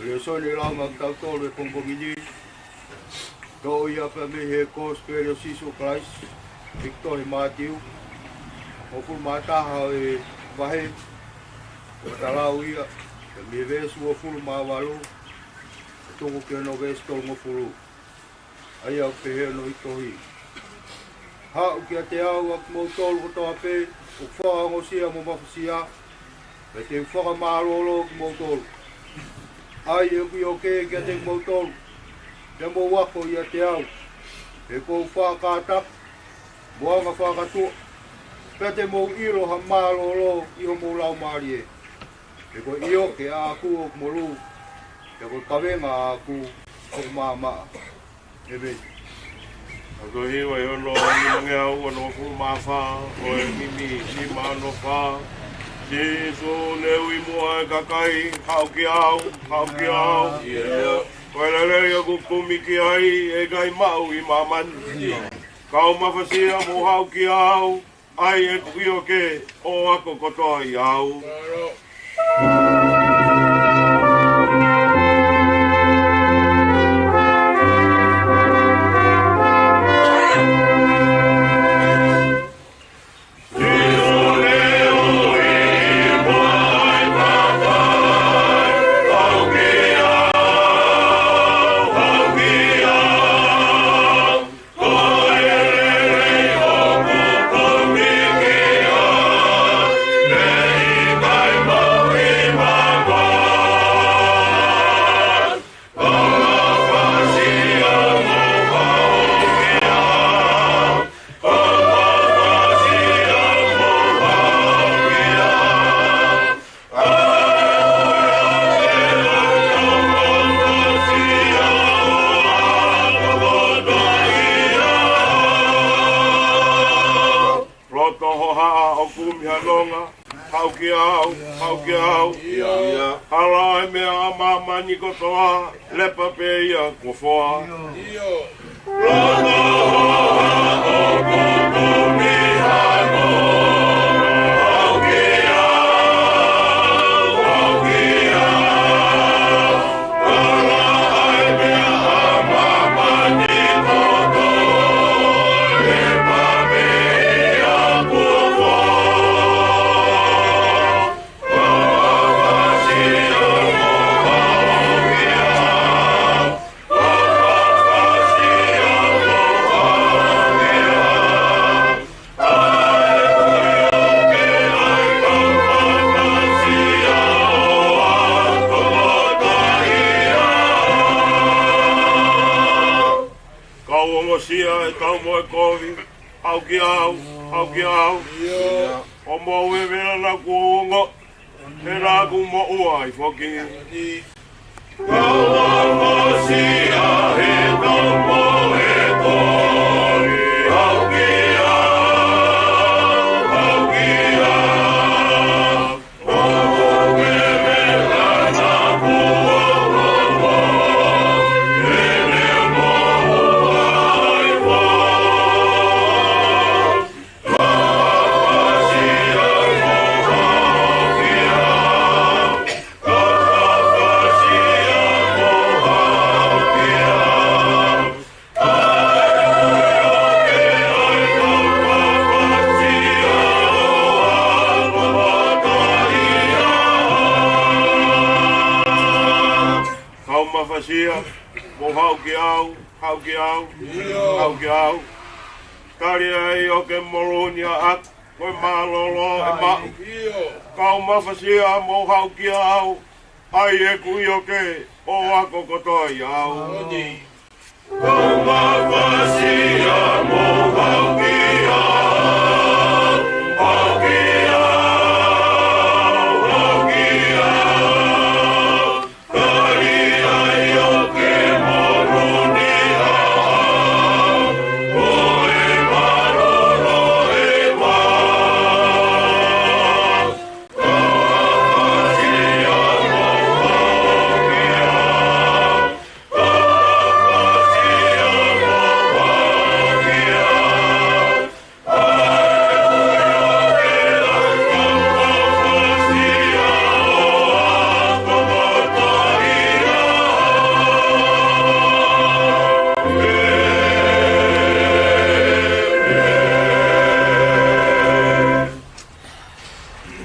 lēsoni ʻe lau maʻa kitautolu he pongipongi ni, toʻo ia pē mei he Kosipeli ʻo Sīsū Kalaisi, ʻi he tohi Mātiu, hongofulu mā taha ʻo e vahe, ʻoku tau lau ia, mei he veesi uofulu mā valu, ʻo tuku ki hono veesi tolungofulu. ʻA ia ʻoku pehē hono tohi: Haʻu kiate au ʻa kimoutolu kotoa pē ʻoku faʻa ongosia mo mafasia, pea te u fakamālōlō kimoutolu. ʻAi ʻeku ʻioke kiate kimoutolu, pea mou ako ʻiate au, he ʻoku ou faʻa kātaki mo anga fakatuʻa, pea te mou ʻilo ha mālōlō ʻi homou laumālie. He ko e ʻioke ʻaʻaku ʻoku molū, pea ko e kavenga ʻaʻaku ʻoku maʻamaʻa. ʻEmeni. ʻA ko e hiva ʻe ono, nimangeau onongofulu mā fā, ʻo e mimi nima ono fā. Sīsū, ne ui muʻa e kakai, haʻu kiate au, haʻu kiate au. Ko e lelei ʻoku kumi ki ai, ʻe ʻikai maʻu ʻi māmani. Kau mafasia, mou haʻu kiate au, ʻai ʻeku ʻioke ʻo ako kotoa ʻiate au. Loto hohaʻa ʻoku ʻi ai ha nonga, haʻu kiate au, haʻu kiate au. ʻIo. Hala ʻa e meʻa ʻa māmani kotoa, lepa pē ia kuo foa. ʻIo. mo e kovi, haʻu kiate au, haʻu kiate au. ʻIo. ʻO mou vevela naʻa ku ongo, he naʻa ku moʻua ai foki. Kau mafasia he tau mo e kovi, haʻu kiate au, haʻu kiate au. Kau mafasia, mou haʻu kiate au, haʻu kiate au, ʻio, haʻu kiate au. Tali ai ʻo ke molūnia atu, ko e mālōlō ʻe maʻu. ʻIo. Kau mafasia, mou haʻu kiate au, ʻai ʻeku ʻioke ʻo ako kotoa ʻiate au. Moʻoni. Kau mafasia, mou haʻu kiate au, haʻu kiate au, haʻu kiate au. Tali ai ʻo ke molūnia atu, ko e mālōlō ʻe maʻu.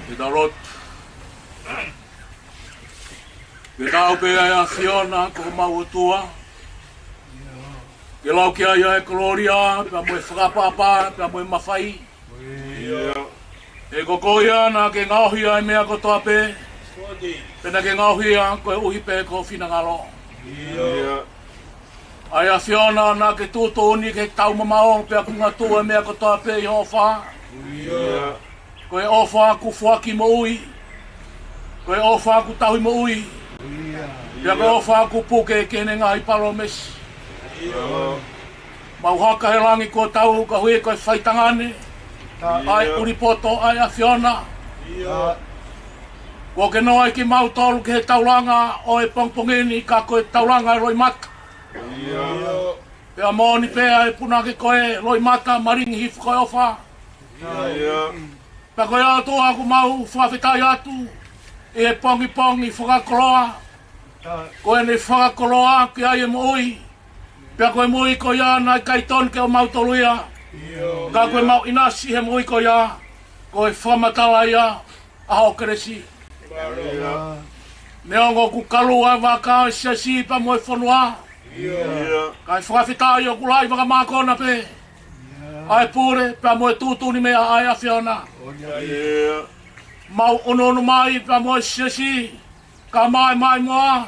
Ke tau lotu. Ke tau pē ʻa e ʻAfiona ko homau ʻOtua. Ke lau ki ai ʻa e kolōlia, pea mo e fakaʻapaʻapa, pea mo e mafai. ʻIo. He ko koe ia naʻa ke ngaohi ʻa e meʻa kotoa pē. Pea naʻa ke ngaohi ia koeʻuhi pē ko ho finangalo. ʻIo. ʻA e ʻAfiona naʻa ke tuʻutuʻuni ke tau mamaʻo pea kuo ngata ʻa e meʻa kotoa pē ʻi ho ʻofa. ʻIo. Ko e ʻofa kuo foaki moʻui. Ko e ʻofa kuo tauhi moʻui. ʻIo. Pea ko e ʻofa kuo puke ki heʻene ngaahi palōmesi. ʻIo. Mau haka he langi kuo tau ka hui ko e faitangane. ʻIo. ʻA e ʻuli poto ʻa e ʻAfiona. ʻIo. Kuo ke noaʻi kimautolu ki he taulanga ʻo e pongipongi ni ka ko e taulanga ʻe loʻimata. ʻIo. Pea moʻoni pē ʻa e punake ko e loʻimata malingi hifo ko e ʻofa. ʻIo. Pea ko ia ʻOtua ʻoku mau fakafetaʻi atu ʻi he pongipongi fakakoloa. Ko ʻene fakakoloa ki ai e moʻui. Pea ko e moʻui ko ia naʻe ʻikai tonu ke ʻomautolu ia. ʻIo. Ka ko e mau ʻinasi he moʻui ko ia. Ko e fakamatala ia ʻa hoʻo kelesi. ʻIo. Neongo ʻoku kalua e vaka ʻo e siasi pea mo e fonua. ʻIo. Kae fakafetaʻi ʻoku lahi vakamākona pē ʻa e pule pea mo e tuʻutuʻuni meʻa ʻa e ʻAfiona. ʻIo. Mau ʻunuʻunu mai pea mo e siasi, ka maʻu e maʻimoa,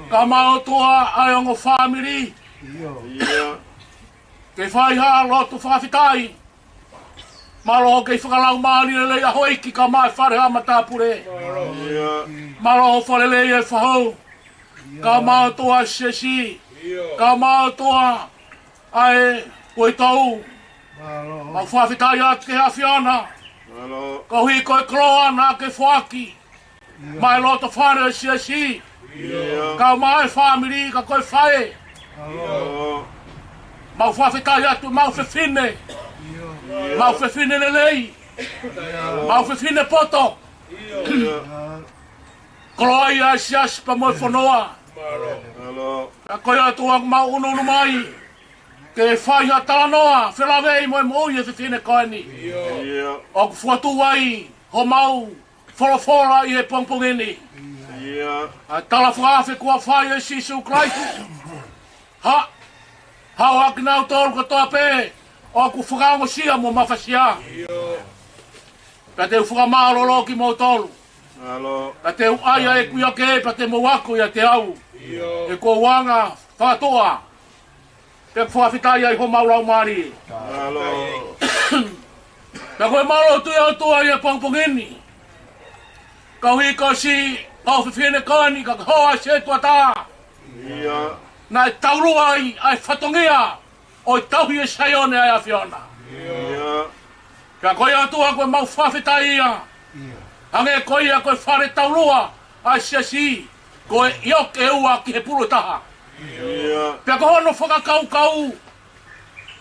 ka maʻu ʻOtua ʻa e ongo fāmili. ʻIo. Ke fai ha lotu fakafetaʻi. Mālō hoʻo kei fakalaumālie lelei ʻa houʻeiki ka maʻu e fale ha matāpule. ʻIo. Mālō hoʻo fakalelei e fahu. Ka maʻu ʻOtua e siasi. ʻIo. Ka maʻu ʻOtua ʻa e uitou. Mālō. Mau fakafetaʻi atu ki he ʻAfiona. Mālō. Koeʻuhi ko e koloa naʻa ke foaki. ʻIo. Maʻa e loto fale ʻo e siasi. ʻIo. Ka maʻu e fāmili ka ko e faʻē. ʻIo. Mau fakafetaʻi atu, mau fefine. ʻIo. Mau fefine lelei. ʻIo. Mau fefine poto. ʻIo. Koloaʻia e siasi pea mo e fonua. Mālō. Ka ko ia ʻOtua mau ʻunuʻunu mai ke fai ha talanoa felāveʻi mo e moʻui e fefine ko eni. ʻIo. ʻIo. ʻOku fokotuʻu ai homau folofola ʻi he pongipongi ni. ʻIo. ʻA e tala fakaafe kuo fai ʻe Sīsū Kalaisi. Ha, haʻu ʻa kinautolu kotoa pē ʻoku fakaongosia mo mafasia. ʻIo. Pea te u fakamālōlō kimoutolu. Mālō. Pea te u ʻai ʻa ʻeku ʻioke pea te mou ako ʻiate au. ʻIo. He ko u anga fakatoa. Pea fakafetaʻi ai homau laumālie. Mālō. Pea ko e mālō atu ʻOtua ʻi he pongipongi ni. Koeʻuhi ko siʻi ʻofefine ko eni ka ko e hoa ʻo e setuata. ʻIo. Naʻe taulua ai ʻa e fatongia ʻo e tauhi ʻe Saione ʻa e ʻAfiona. ʻIo. Pea ko ia ʻOtua ko e mau fakafetaʻi ia. ʻIo. Hangē ko ia ko e fale taulua ʻa e siasi, ko e ʻioke ʻe ua ki he pulu ʻe taha. ʻIo. Pea ko hono fakakaukau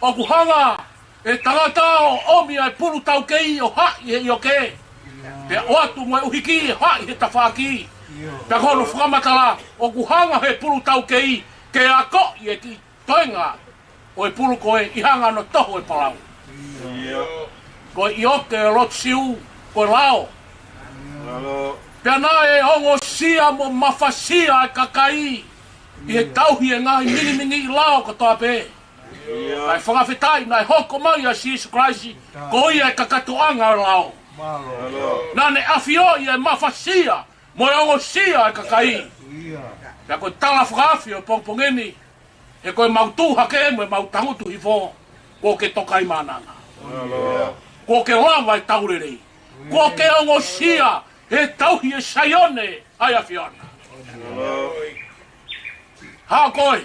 ʻoku hanga ʻe he tangata ʻo ʻomi ʻa e pulu taukei ʻo haʻi he ʻioke. ʻIo. Pea ʻoatu mo e ʻuhiki ʻo haʻi he tafaʻaki. ʻIo. Pea ko hono fakamatala ʻoku hanga he pulu taukei ke akoʻi e kiʻi toenga ʻo e pulu ko ē ʻi he anga hono toho ʻo e palau. ʻIo. Ko e ʻioke ʻo e lotu Siu ko e lao. Mālō. Pea naʻe ongosia mo mafasia ʻa e kakai ʻi he tauhi e ngaahi mingimingiʻi lao kotoa pē. ʻIo. Kae fakafetaʻi naʻe hoko mai ʻa Sīsū Kalaisi, ko ia e kakatoʻanga ʻo e lao. Mālō. Mālō. Naʻa ne ʻafioʻi e mafasia mo e ongosia ʻa e kakai. ʻIo. Pea ko e tala fakaafe ʻo e pongipongi ni, he ko e mau tuʻu hake mo e mau tangutu hifo, kuo ke tokaimaʻananga. Mālō. Kuo ke lava e tau lelei. Kuo ke ongosia he tauhi ʻe Saione ʻa e ʻAfiona. Mālō. Haʻu koe.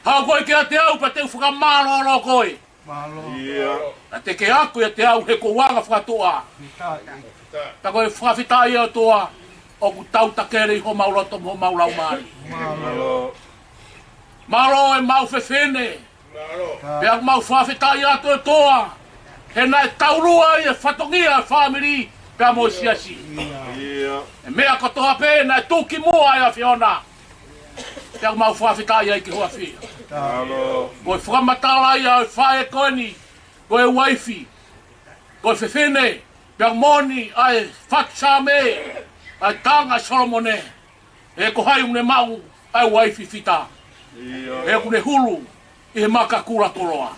Haʻu koe kiate au pea te u fakamālōlō koe. Mālō. ʻIo. Naʻa te ke ako ʻiate au he ko hoʻo anga fakatuʻa. Fakafetaʻi. Pea ko e fakafetaʻi ʻOtua ʻoku tau takele ʻi homau loto mo homau laumālie. Mālō. Mālō. Mālō e mau fefine. Mālō. Pea ʻoku mau fakafetaʻi atu ʻOtua he naʻe taulua ai e fatongia ʻo e fāmili pea mo e siasi. ʻIo. ʻIo. E meʻa kotoa pē naʻe tuku ki muʻa ʻa e ʻAfiona. Pea ʻoku mau fakafetaʻi ai ki he ʻAfiona. Mālō. Ko e fakamatala ia ʻo e faʻē ko eni, ko e uaifi, ko e fefine, pea moʻoni ʻa e fatu Saame, ʻa e tanga ʻo Solomone, he ko hai ʻoku ne maʻu ʻa e uaifi fita. ʻIo. He ʻoku ne hulu ʻi he maka kula koloa.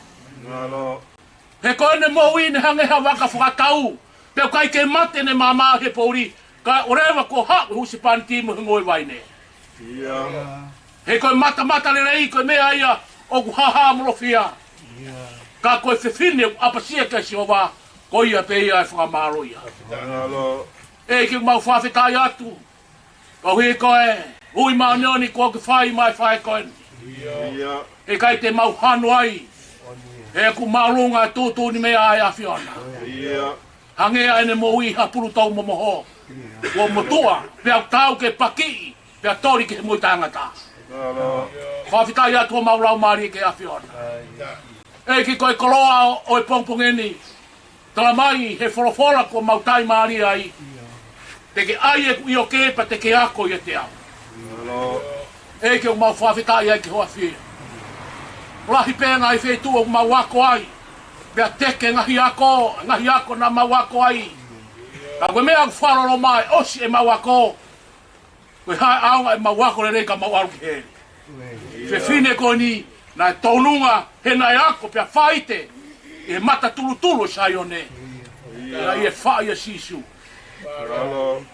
Mālō. He ko ʻene moʻui naʻe hangē ha vaka fakatau, pea ʻoku ʻikai ke mate ʻene maama he poʻuli, kae ʻoua leva kuo haʻu e husepāniti mo e ngoue vaine. ʻIo. He ko e matamata lelei ko e meʻa ia ʻoku hāhāmolofia. ʻIo. Ka ko e fefine ʻoku ʻapasia kia Sihova, ko ia pē ia ʻe fakamālō ia. Mālō. ʻEiki ʻoku mau fakafetaʻi atu, koeʻuhi ko e ui māʻoniʻoni kuo ke fai maʻa e faʻē ko eni. ʻIo. ʻIkai te mau hanu ai, he ʻoku māʻolunga e tuʻutuʻuni meʻa ʻa e ʻAfiona. ʻIo. Hangē ʻa ʻene moʻui ha pulu tau momoho. ʻIo. Kuo motuʻa, pea ʻoku taau ke pakiʻi, pea toli ki he moʻui taʻengata. Mālō. Fakafetaʻi atu homau laumālie ki he ʻAfiona. ʻEiki ko e koloa ʻo, ʻo e pongipongi ni. Tala mai he folofola kuo mau taʻimālie ai. ʻIo. Te ke ʻai ʻeku ʻioke pea te ke ako ʻiate au. Mālō. ʻEiki ʻoku mau fakafetaʻi ai ki he ʻAfiona. Lahi pē ngaahi feituʻu ʻoku mau ako ai. Pea teke ngaahi ako, ngaahi ako naʻa mau ako ai. Ka ko e meʻa ʻoku fakaloloma ai, ʻosi ʻemau ako. Ko e hā e ʻaonga ʻemau ako lelei ka mau ʻalu ki heli? Fefine ko eni, naʻe tolunga, he naʻe ako pea faite ʻi he mata tulutulu ʻo Saione. Naʻe ʻi he faʻa ʻia Sīsū.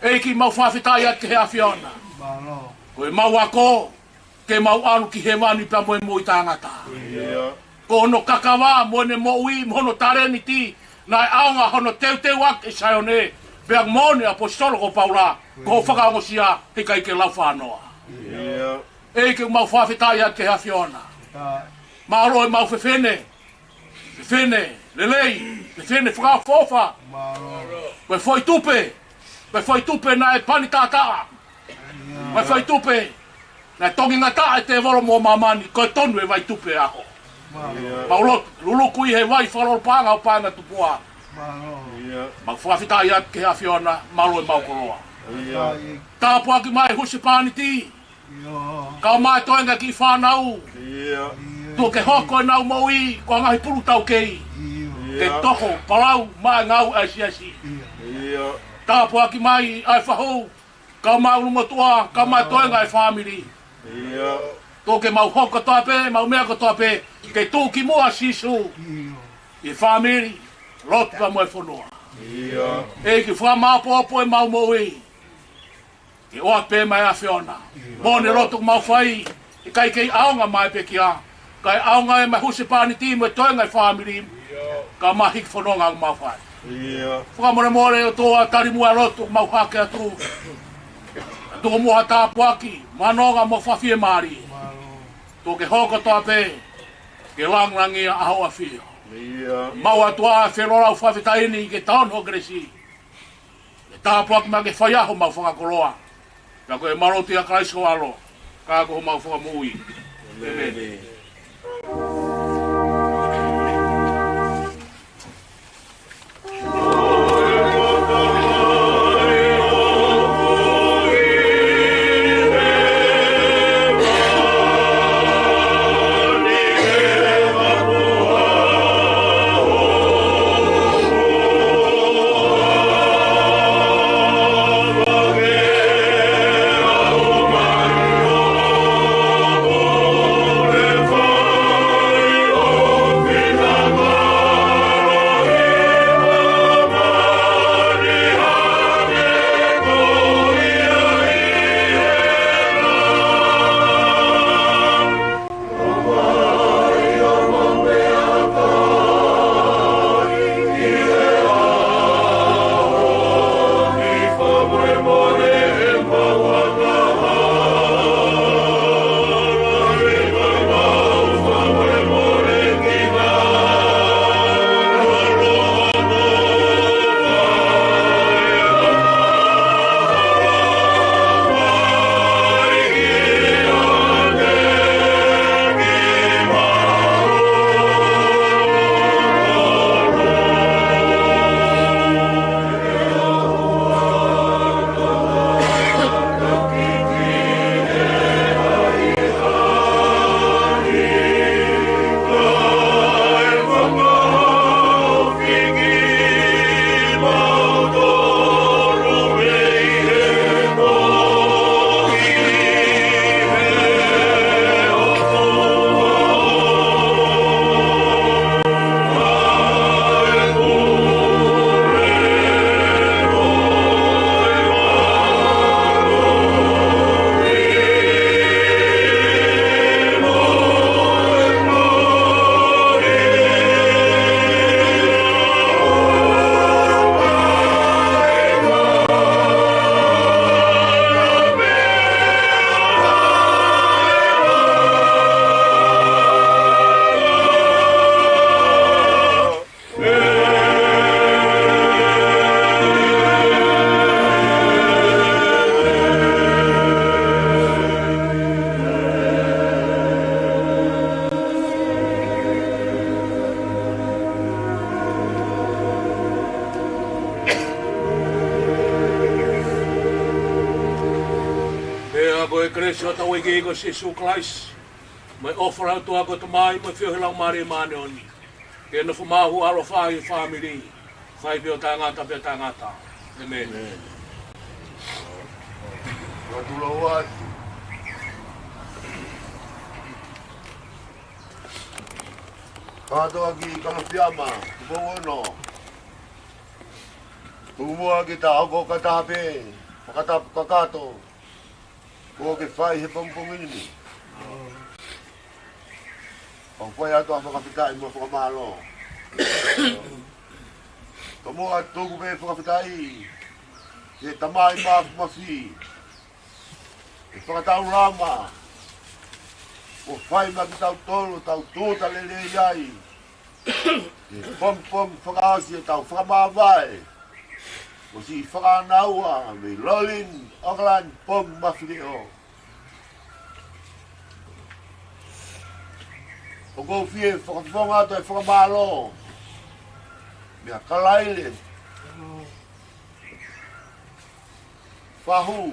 ʻEiki mau fakafetaʻi atu ki he ʻAfiona. Ko ʻemau ako, ke mau ʻalu ki hēvani pea mo e moʻui taʻengata. Ko hono kakava mo ʻene moʻui, mo hono talēniti, naʻe ʻaonga hono teuteuʻaki ʻe Saione, pea moʻoni ʻaposetolo ko Paula, ko hoʻo fakaongosia, heʻikai ke lau fānoa. ʻEiki mau fakafetaʻi atu ki he ʻAfiona. Mālō ʻemau fefine, fefine lelei, fefine fakaʻofoʻofa. Ko e foʻi tupe, ko e foʻi tupe naʻe pani taʻataʻa. Ko e foʻi tupe naʻe tongingataʻa e tēvolo mo māmani, ko e tonu e vai tupe ʻaho. Mau lotu, luluku ʻi he vai fakalolopaʻanga ʻo paenga tupuʻa. Mau fakafetaʻi atu ki he ʻAfiona, mālō ʻemau koloa. Tāpuaki mai husepāniti, kau mai toenga kiʻi fānau. Tuku ke hoko ʻenau moʻui ko e ngaahi pulu taukei, ke toho, palau, maʻa e ngāue ʻa e siasi. Tāpuaki mai ʻa e fahu, kau mai ʻulumotuʻa, kau mai toenga e fāmili. Tuku ke mau hoko kotoa pē, mau meʻa kotoa pē, ke tuʻu ki muʻa ʻa Sīsū ʻi he fāmili, lotu pea mo e fonua. ʻEiki fakamāʻopoʻopo ʻemau moʻui. Ke ʻoatu pē maʻa e ʻAfiona. Mo ʻene lotu ʻoku mau fai, ʻikai kei ʻaonga mai pē kia. Kae ʻaonga ʻemau husepāniti mo e toenga e fāmili, ka mau hiki fononga ʻoku mau fai. Fakamolemole ʻOtua, tali muʻa e lotu ʻoku mau hake atu. Tuku muʻa ha tāpuaki, mo e nonga mo e fakafiemālie. Tuku ke hoko kotoa pē ke langilangiʻia ʻa ho ʻAfio. Mau ʻOtua, feʻiloaki fakafetaʻi ni ke tau ʻi ho kelesi. Ke tāpuaki mai ke fai ʻa homau fakakoloa. Ka ko e mālō ʻia Kalaisi ko ho ʻAlo, ka ko homau Fakamoʻui. ʻĒmeni. Pea ko e kelesi ʻa hotau ʻEiki ko Sīsū Kalaisi, mo e ʻofa ʻa e ʻOtua ko e Tamai, mo e feohi ʻa e Laumālie Māʻoniʻoni, ke nofo maʻu ʻo ʻaloʻofa ʻi he fāmili, fai pē ʻo taʻengata pea taʻengata. ʻĒmeni. ʻĒmeni. Fakatulou atu. Kātoa ki Kalofiama, Tupou Ono. Tuku muʻa ke ta hoko ʻo kātaki pē, fakatapu kakato. Kuo ke fai he pongipongi ni. ʻOku fai atu ʻa e fakafetaʻi mo e fakamālō. Tomuʻa tuku pē fakafetaʻi ki he Tamai Māfimafi, ʻi he fakataulama kuo fai maʻa kitautolu, tau tūʻuta lelei ai. ʻI he pongipongi fakaʻosi ʻetau fakamāvae, mo siʻi fānau ʻa mei Lolin, ʻAokalani, Pongimafileʻo. ʻOku ou fie fakafofonga atu e fakamālō meia Kalaile, Fahu,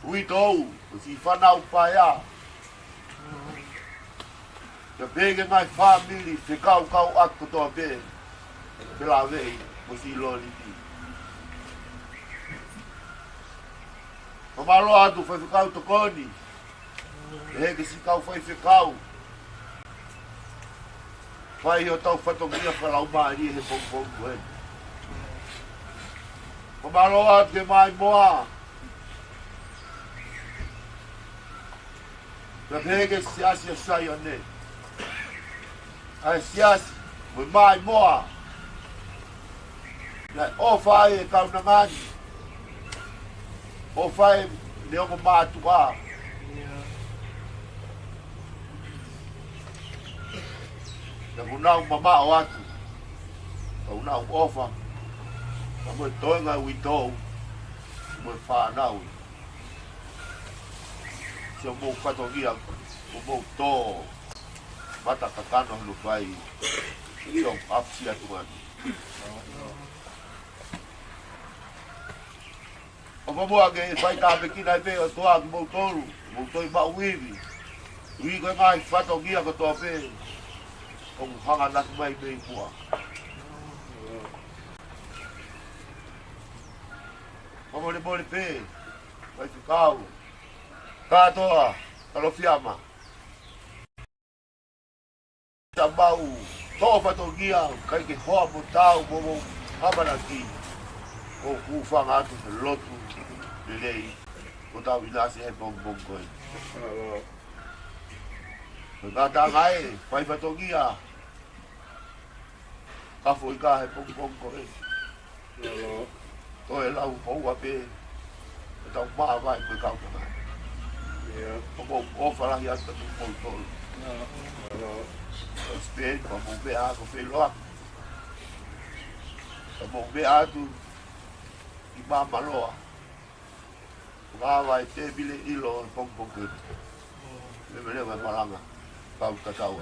Uitou, mo siʻi fānau paea, pea pehē ki he ngaahi fāmili fekauʻaki kotoa pē, Pelaveʻi mo siʻi Loliti. Fakamālō atu Faifekau Tokoni, pehē ki he siʻi kau faifekau, fai hotau fatongia fakalaumālie he pongipongi ko eni. Fakamālō atu ki he maʻimoa, Ka pehē ki he siasi ʻo Saione, ʻa e siasi mo e maʻimoa, naʻe ʻofa ai e kaunanga ni, ʻofa ai e ongo mātuʻa. Naʻa ku nau mamaʻo atu, ka u nau ʻofa, ka mo e toenga uitou, mo e fānau. Sio mo e fatongia, ʻo mo e tō, mata kakano hano fai, ʻio, ʻafu si atu ngani. ʻO mo mo ake, fai tāpekina ai pē ʻOtua kimoutolu, mo toi maʻu ivi. Ui ko e ngaahi fatongia kotoa pē, ʻoku hanga naki mai pē i mua. Fakamolemole pē, faifekau. Kātoa, Kalofiama. Ta mau, tō fatongia, kai ke hoa mo tau, mo mo, hamanaki. ʻOku fanga atu he lotu, lelei, ʻo tau ʻinasi he pongipongi ko eni. Ko e kātanga ē, fai fatongia. Ka foʻi ka he pongipongi ko ē. Mālō. Toe lau houa pē. ʻE tau māvae ko e kaunanga. ʻIo. ʻOku ou ʻofa lahi atu kiate kimoutolu. Mālō. Ko Spain, ka mou meʻa ko Feiloa. Ka mou meʻa atu ʻi Māmaloa. Lava e tēpile ʻilo e pongipongi. Leveleva e malanga. Kau tatau.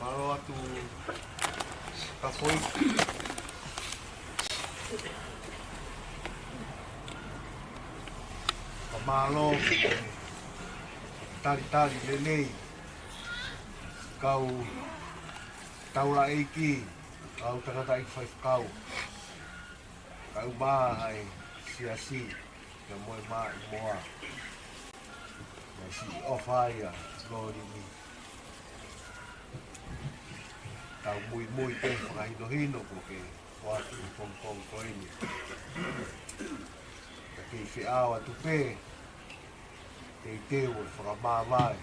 Mālō atu ka foʻi. Ka mālō. Talitali lelei. Kau taulaʻeiki. Kau tangataʻeiki faifekau. Kau mā hai siasi, ka mo e maʻimoa. Naʻe siʻi ʻofa ai ʻa Lolini. Tau muimui pē fakahinohino ko ke ʻoatu he pongipongi ko eni. Ka kei feʻao atu pē, teitei ʻo fakamāvae.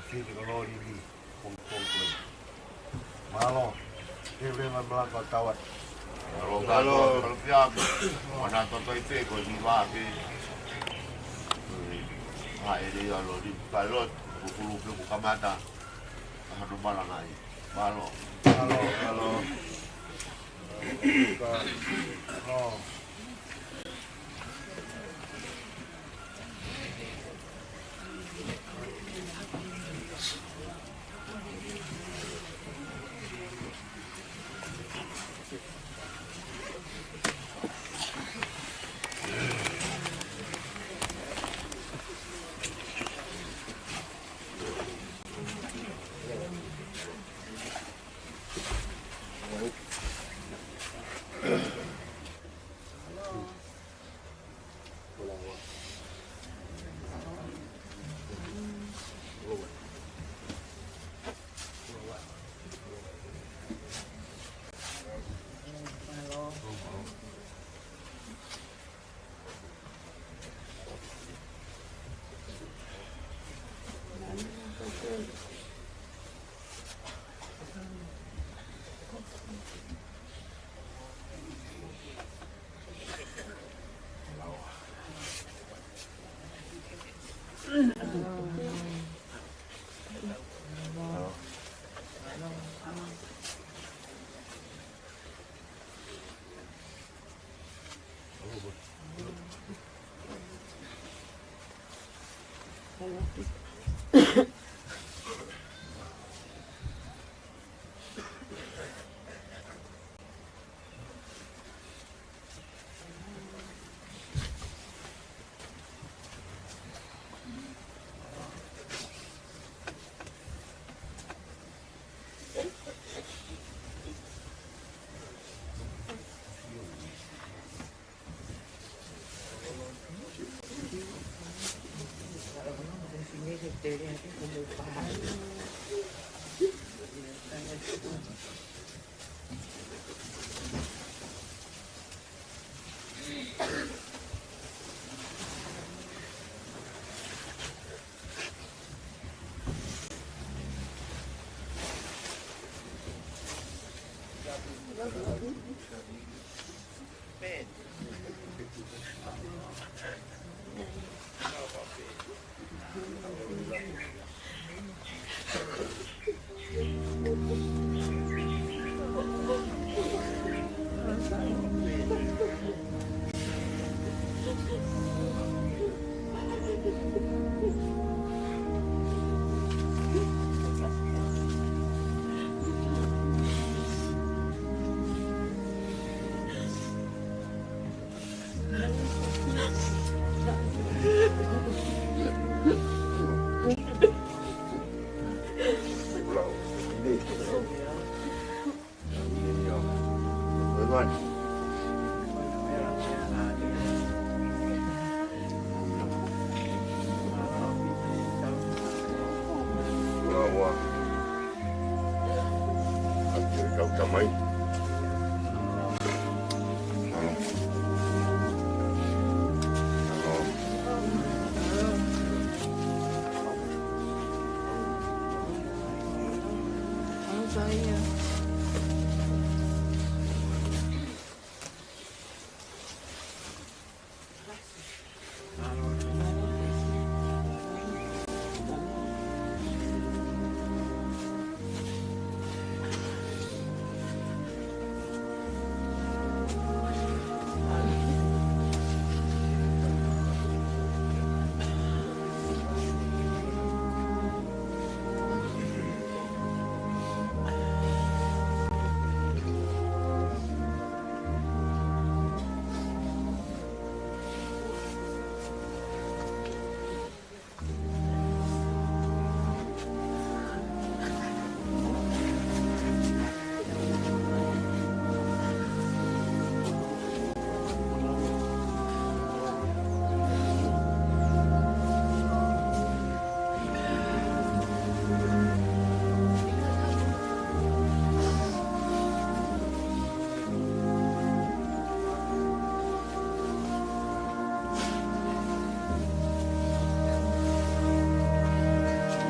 Fine ko Lolini, pongipongi ko eni. Mālō. Ke leva malanga tau atu. Mālō, mālō. Kalofiama. Mana totoi pē ko e niva pē. Haʻele ia Lolini. Kailot, ko kulu pē ko kamata. Hano malanga ai. Mālō. Mālō, mālō. Mālō.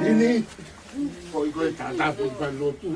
Nini, ko i koe tata pun pa lotu.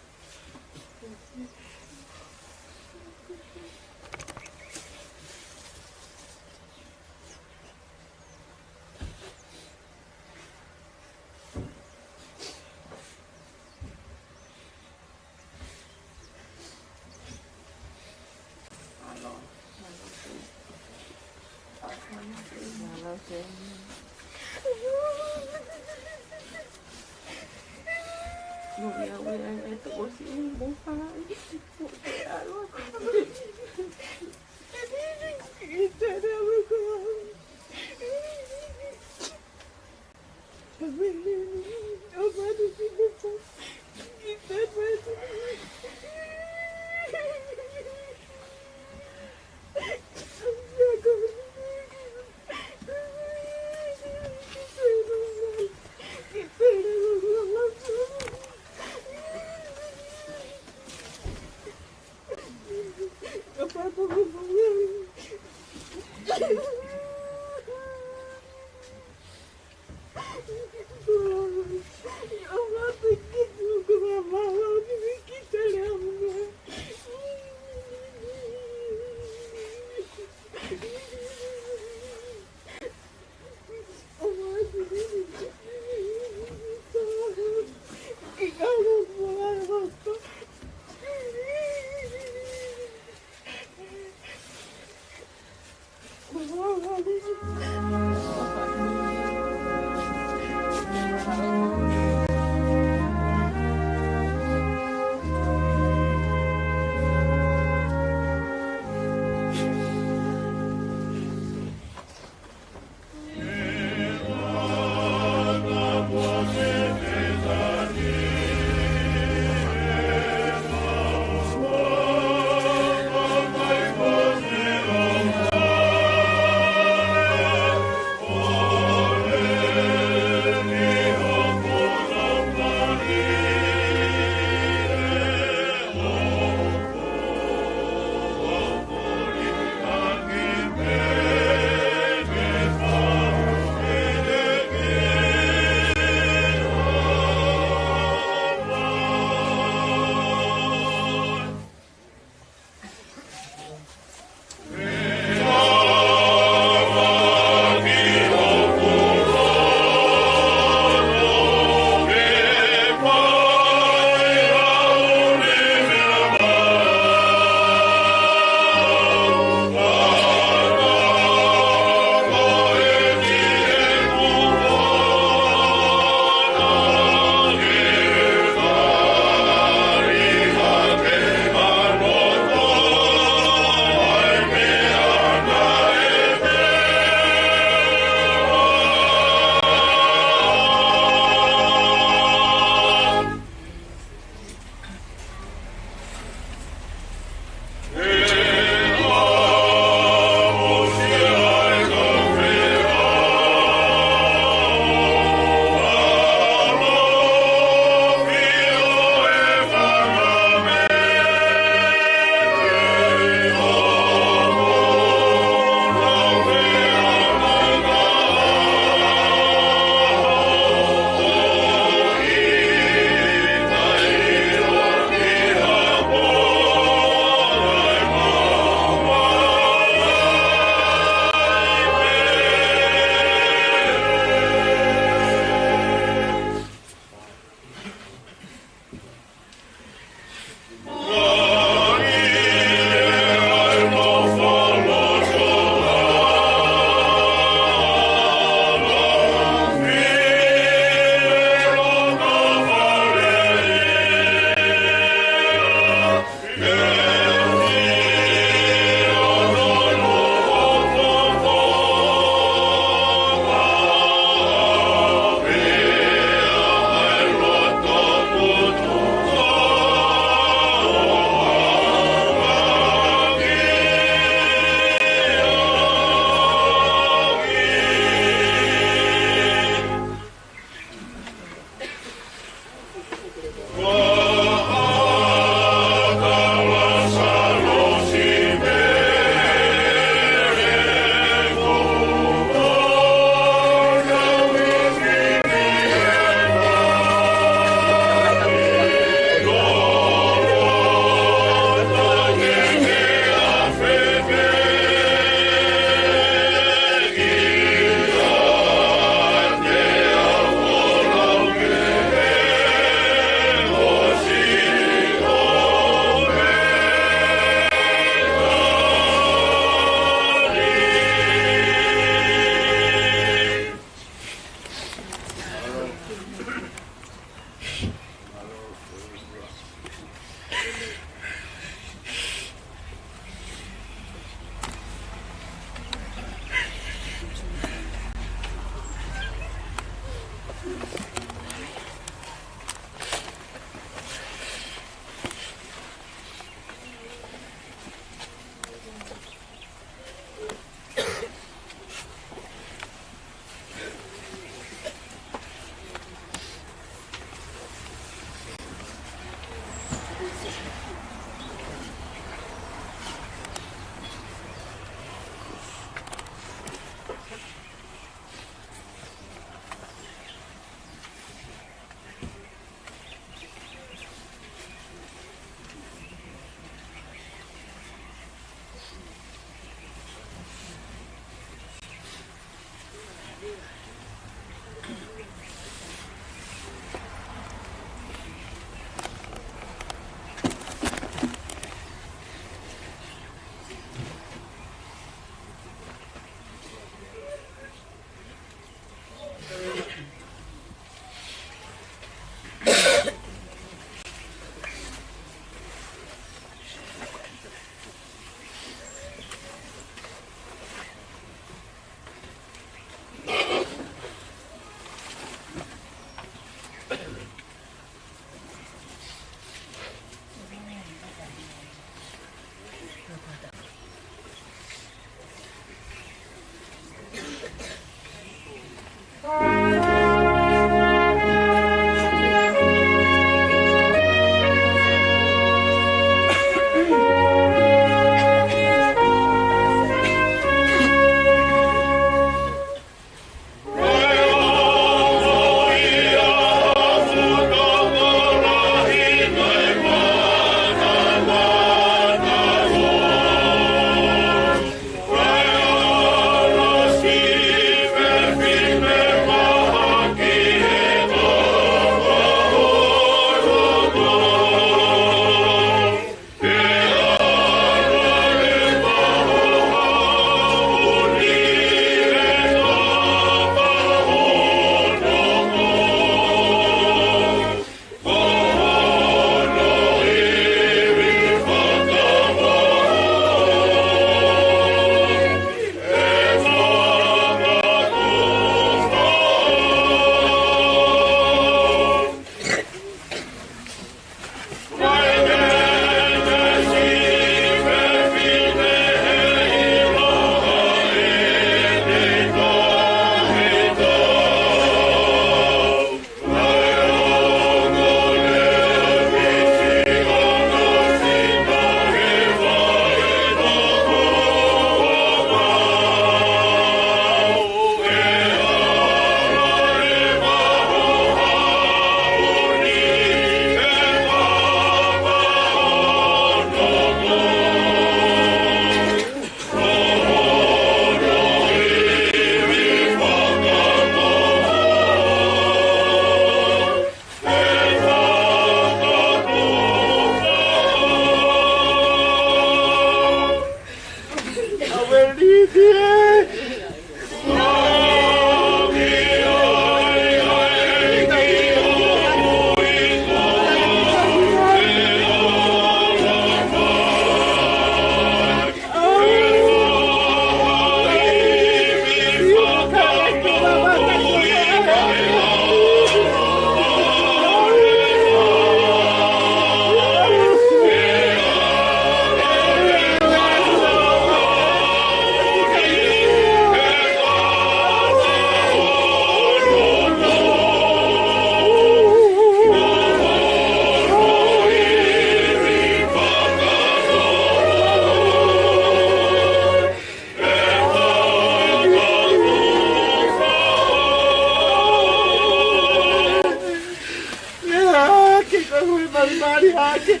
Malimali hake.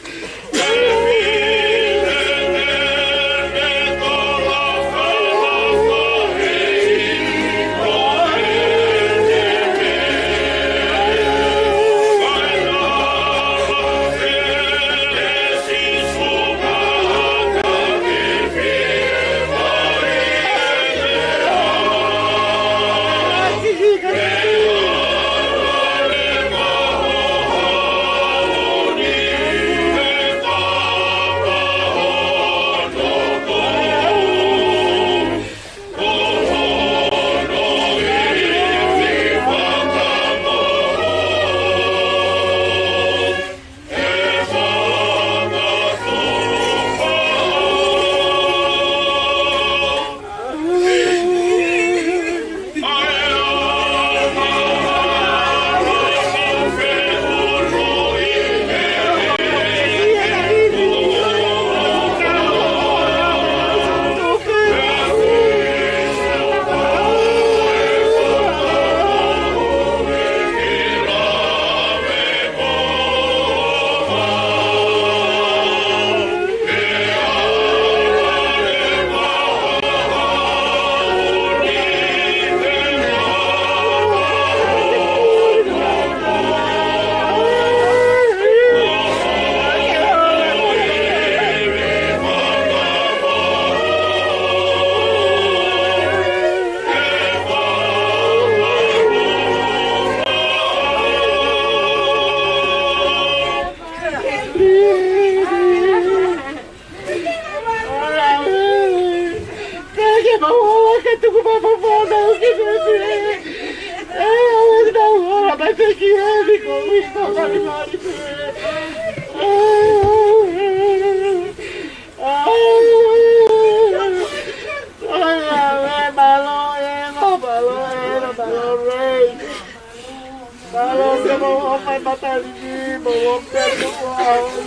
Mālō, se mau ō mai matalini, mau ō pē mo au.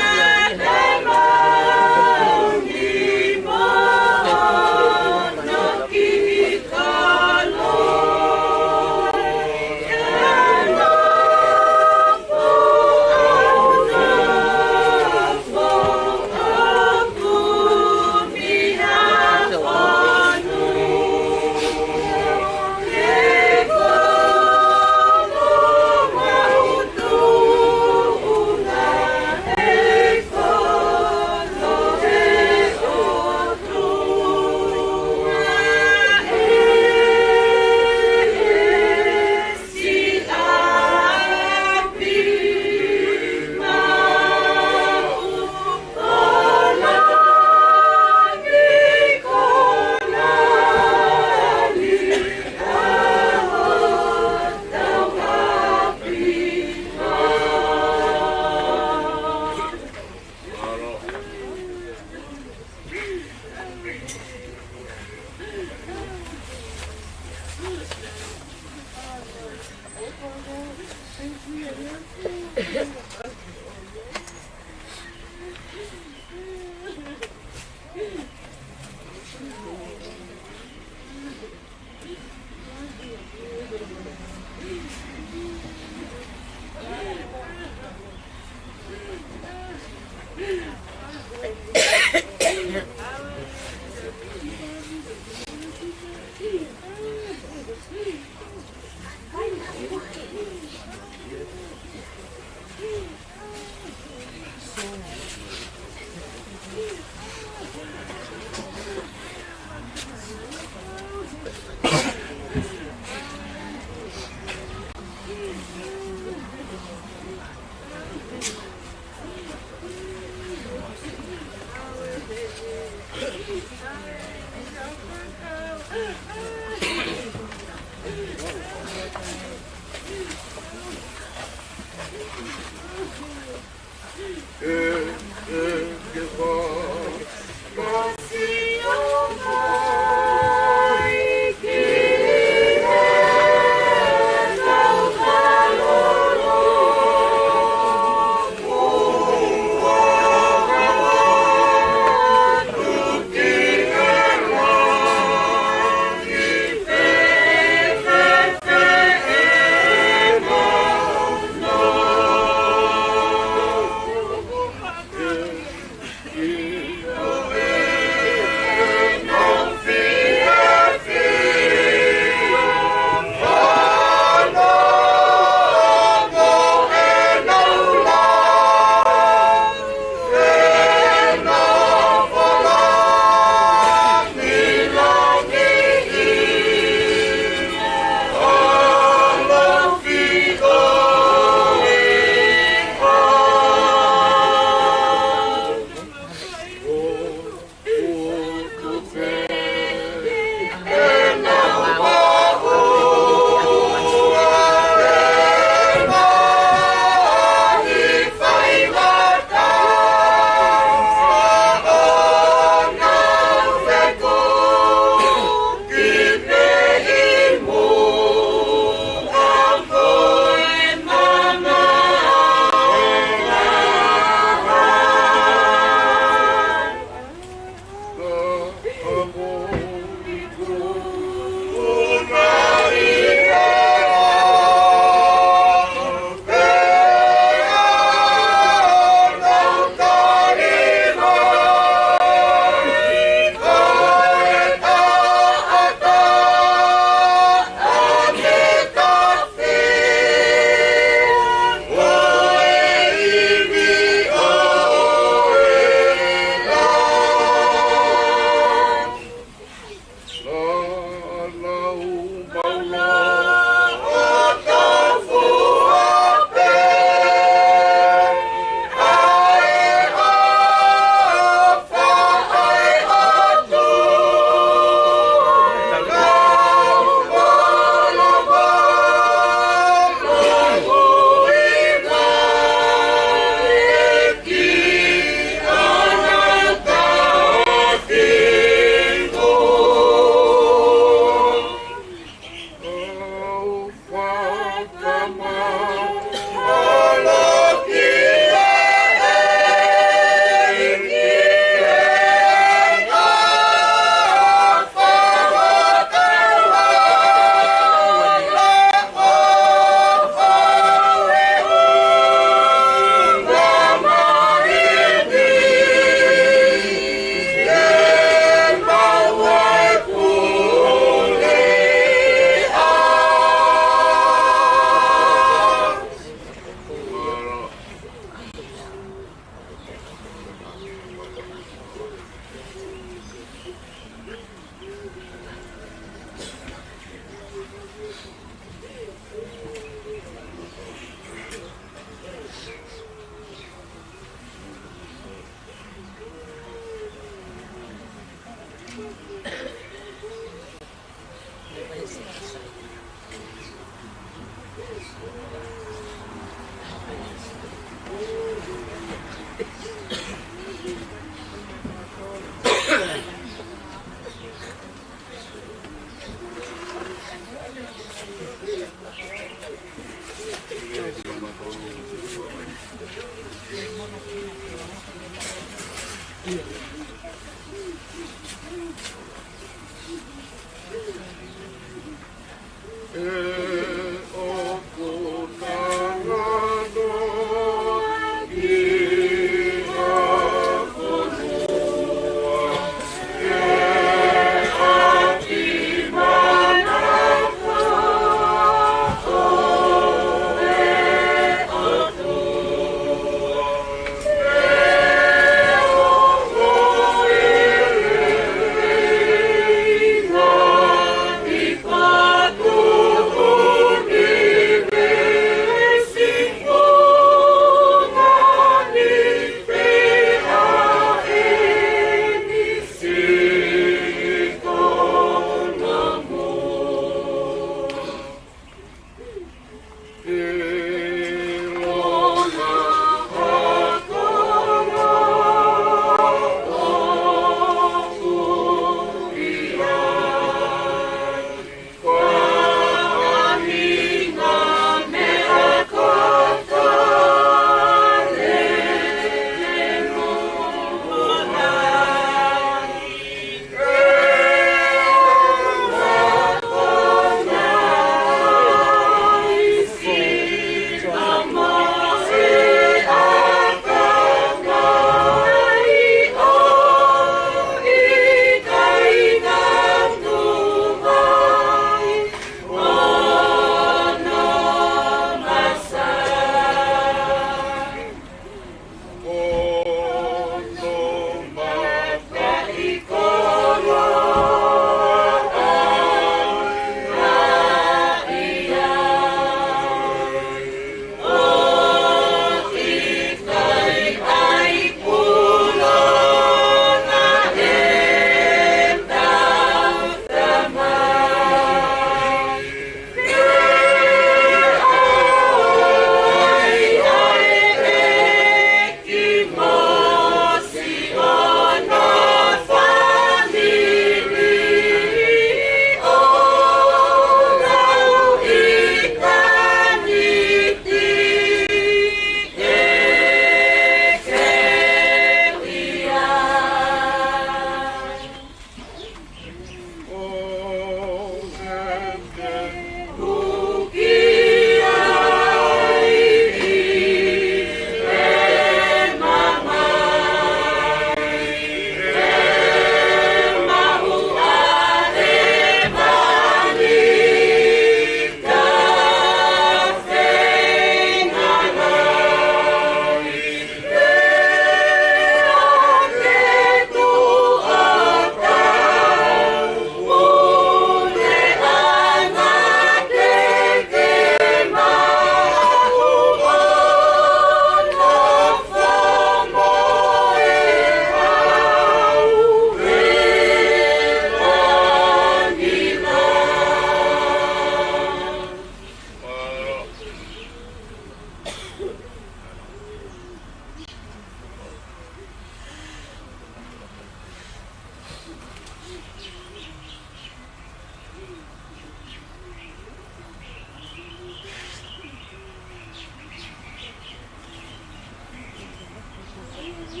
ʻAi,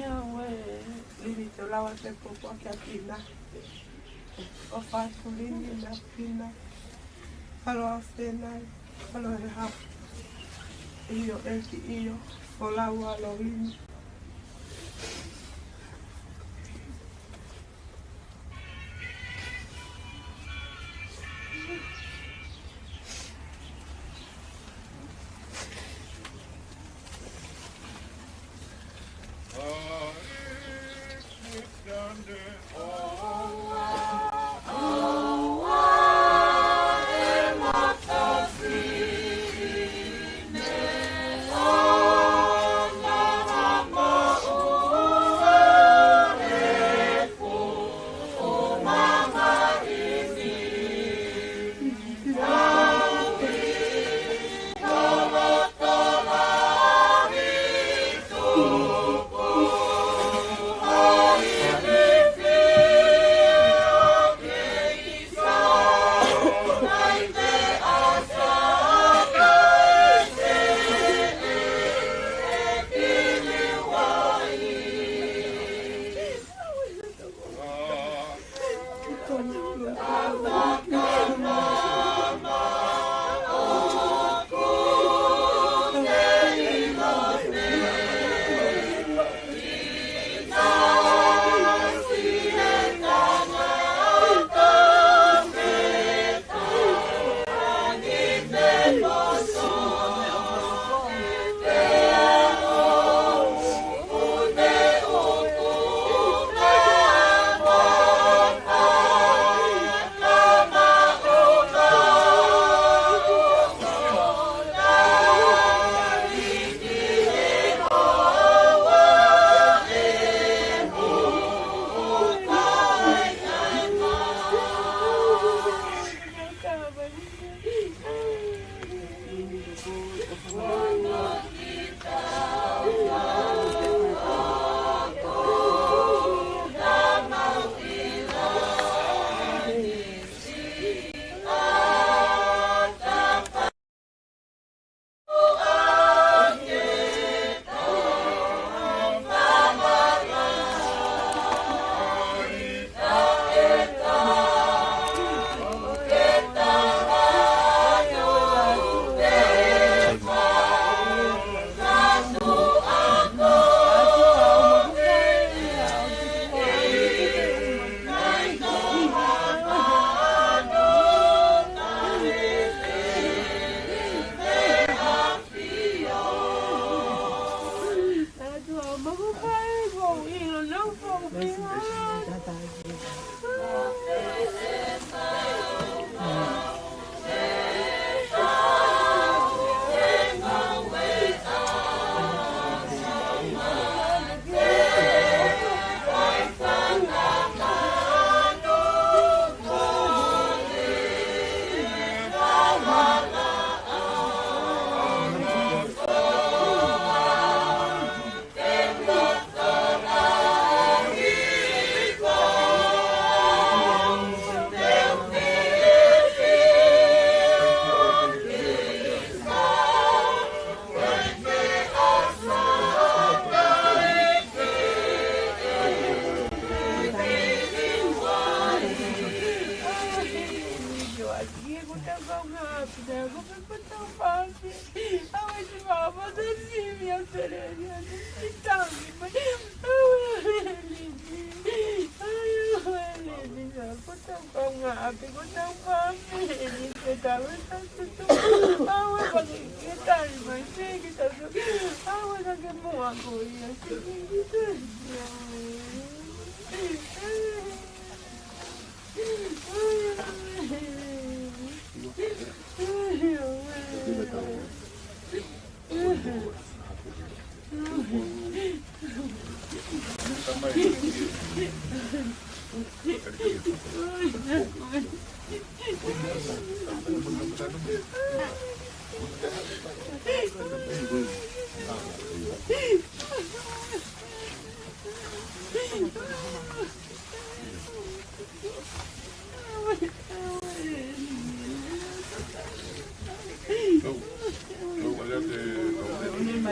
ʻauē, Lini, te u lava atu e pōpoaki kia Pina. ʻOfa atu Lini, na Pina. Alo a fenai, alo e ha. ʻIo, ʻEiki, ʻio. Folau ʻa Lolini.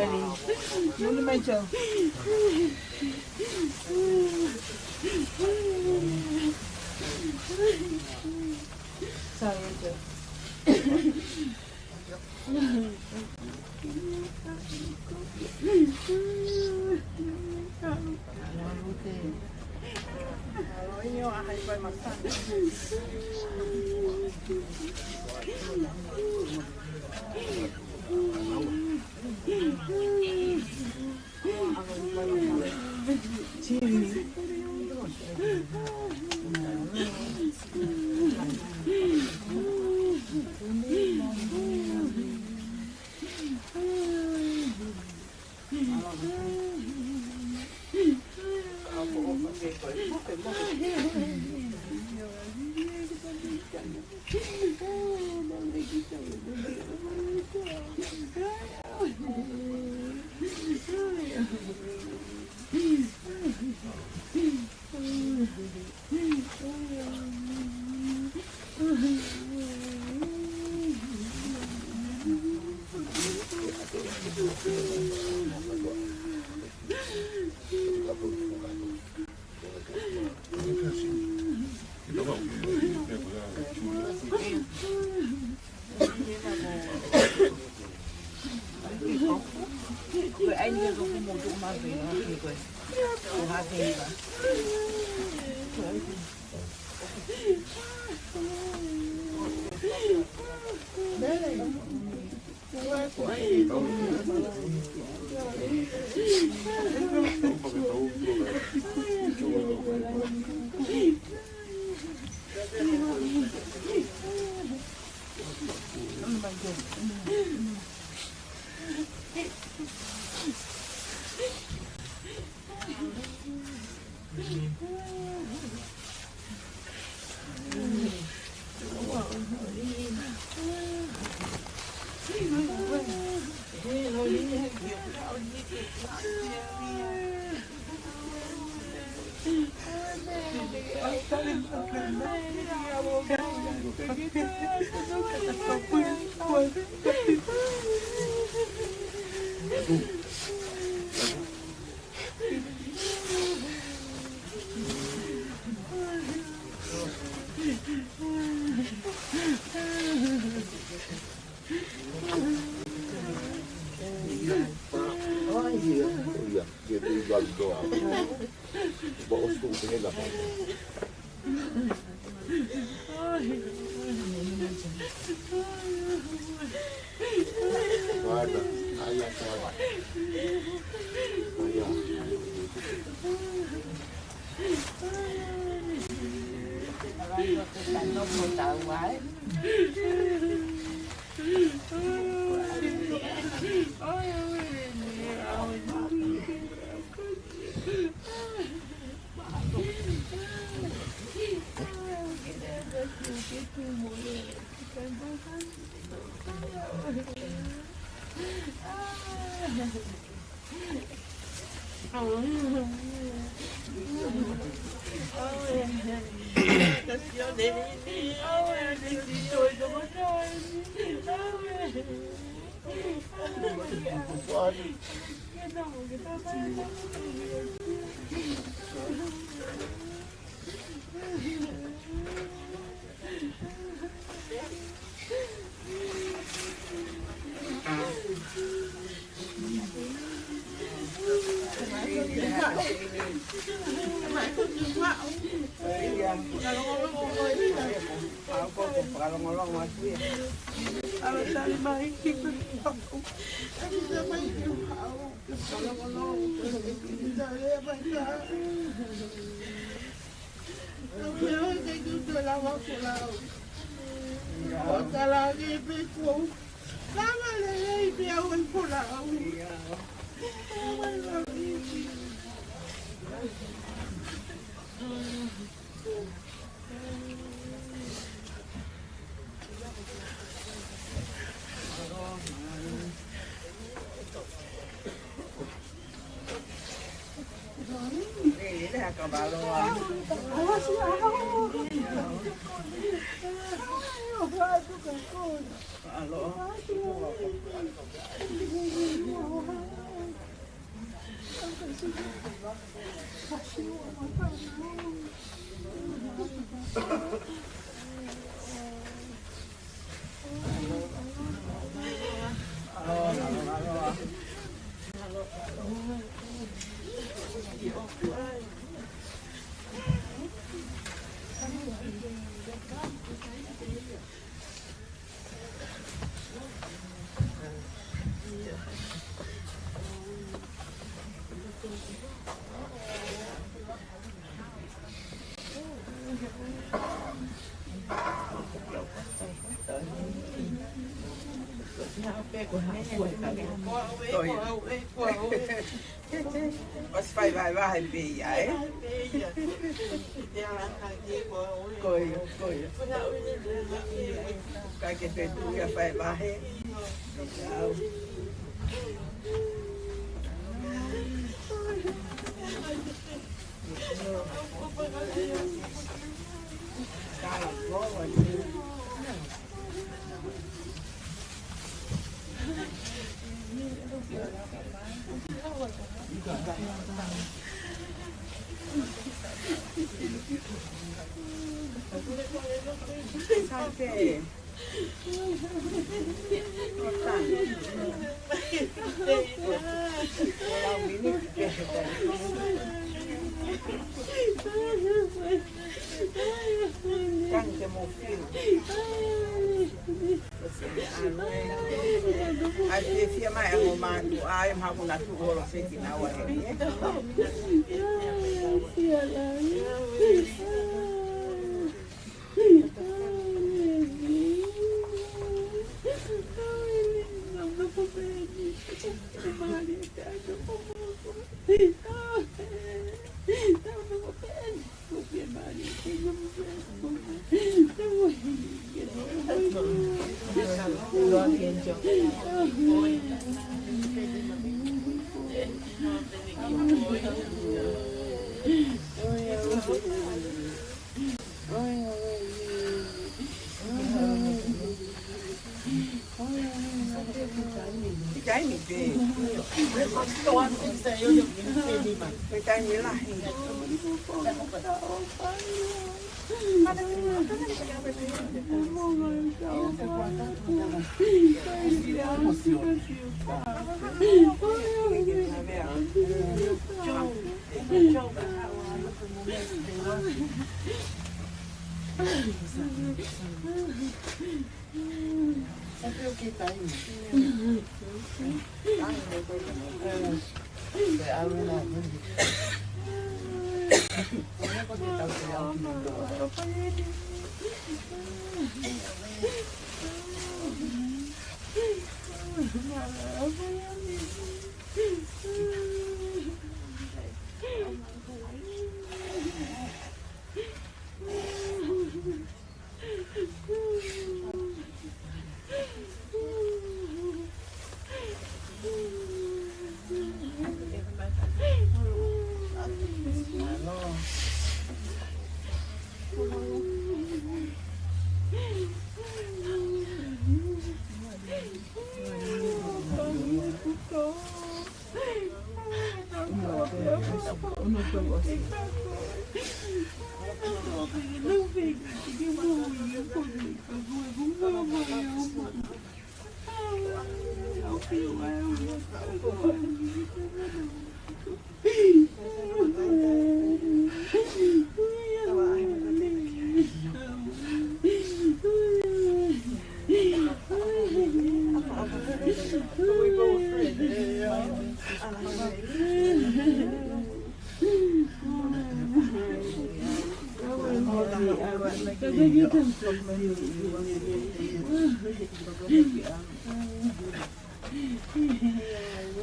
Muli mai, Joe. Sorry, Joe. ʻOsi fai vahevahe pē ia, ē? Ko ia, ko ia. Ka ke te tuʻu ia fai vahe. Au. ʻAi fiefia mai ʻa e ongo mātuʻa, ʻai maha kuna tu holo feki na wa he. Taimi pē. Taimi lahi.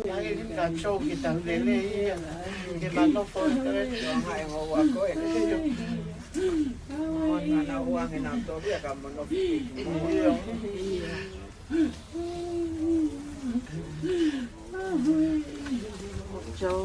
Ka ke lika chou ke tau lele ia. Ke manofo. Ke o ngai hoa ko e. Ona na uange na tobi a ka manofo. Chou.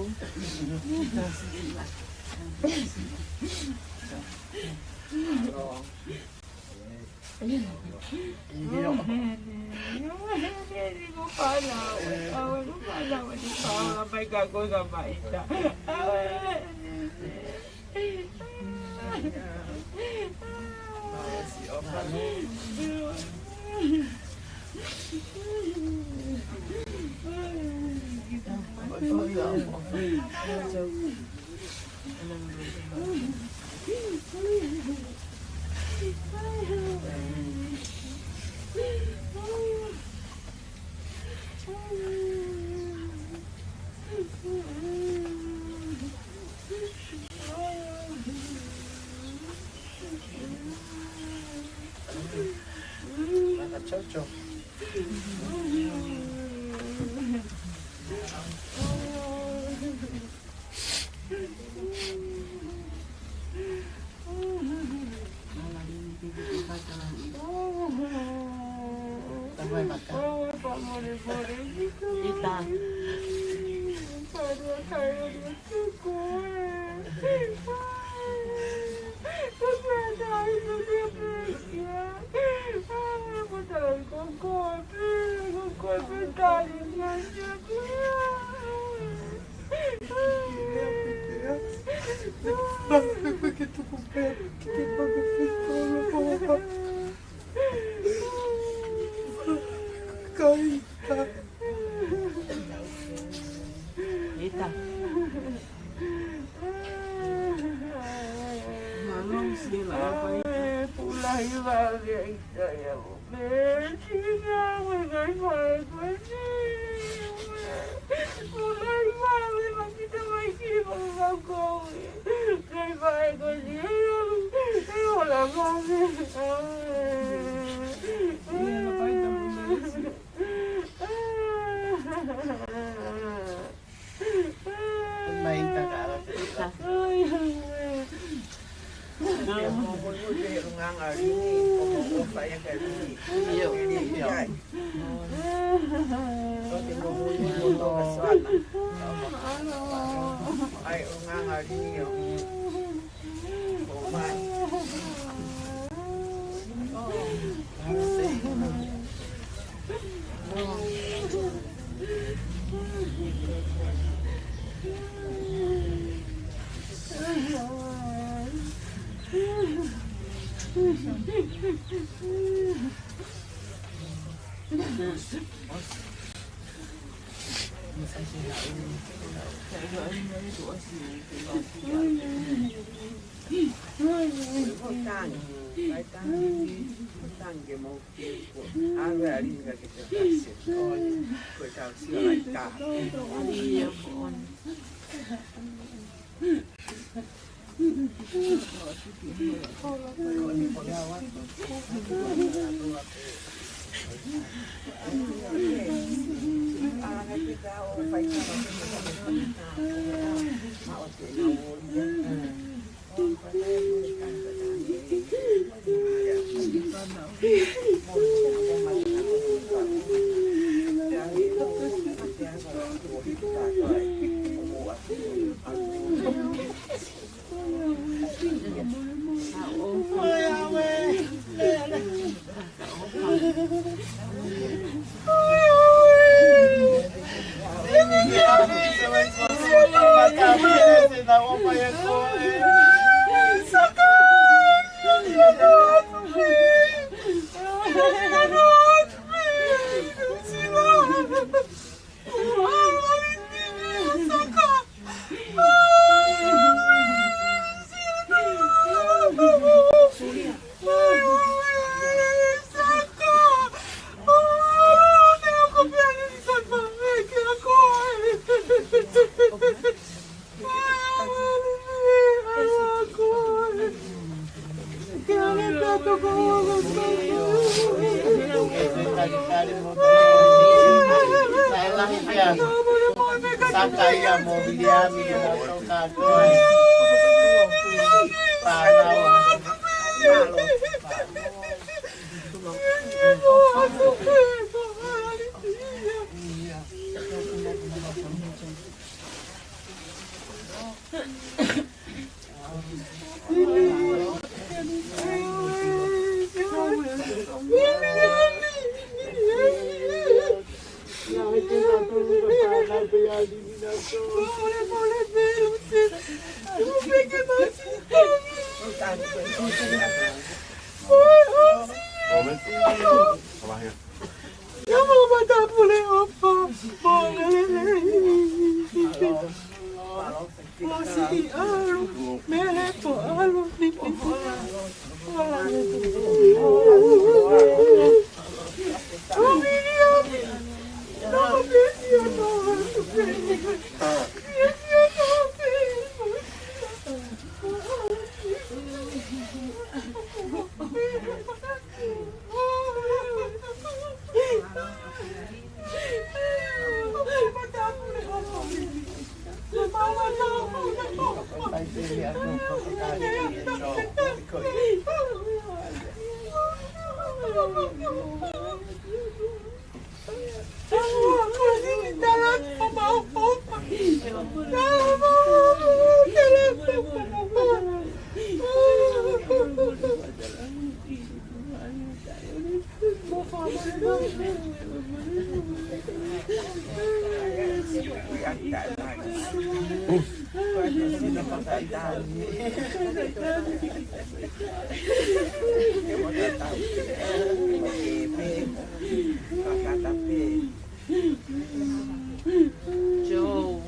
Joe,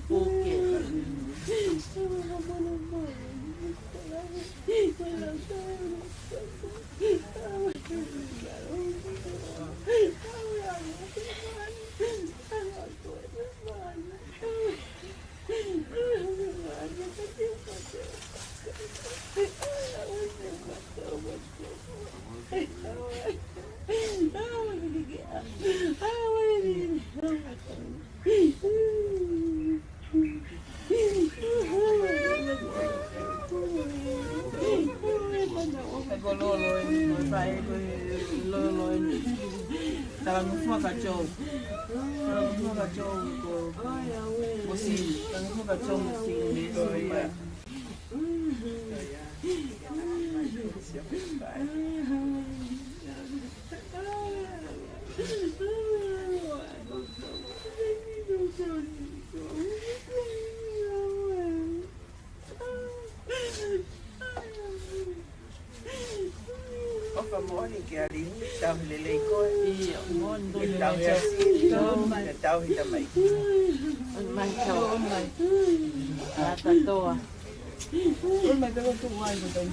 Puke. Talangofua kia Joe. Talangofua kia Joe ko, ko Sini. Talangofua kia Joe mo Sini. ʻOfa moʻoni kia Lini, tauhi lelei koe. ʻIo, moʻoni. Ke tauhi ʻa Sini, ke tauhi tamaiki. Mai tau. Mai. Ata toa. Mai tau tu wai ko tau.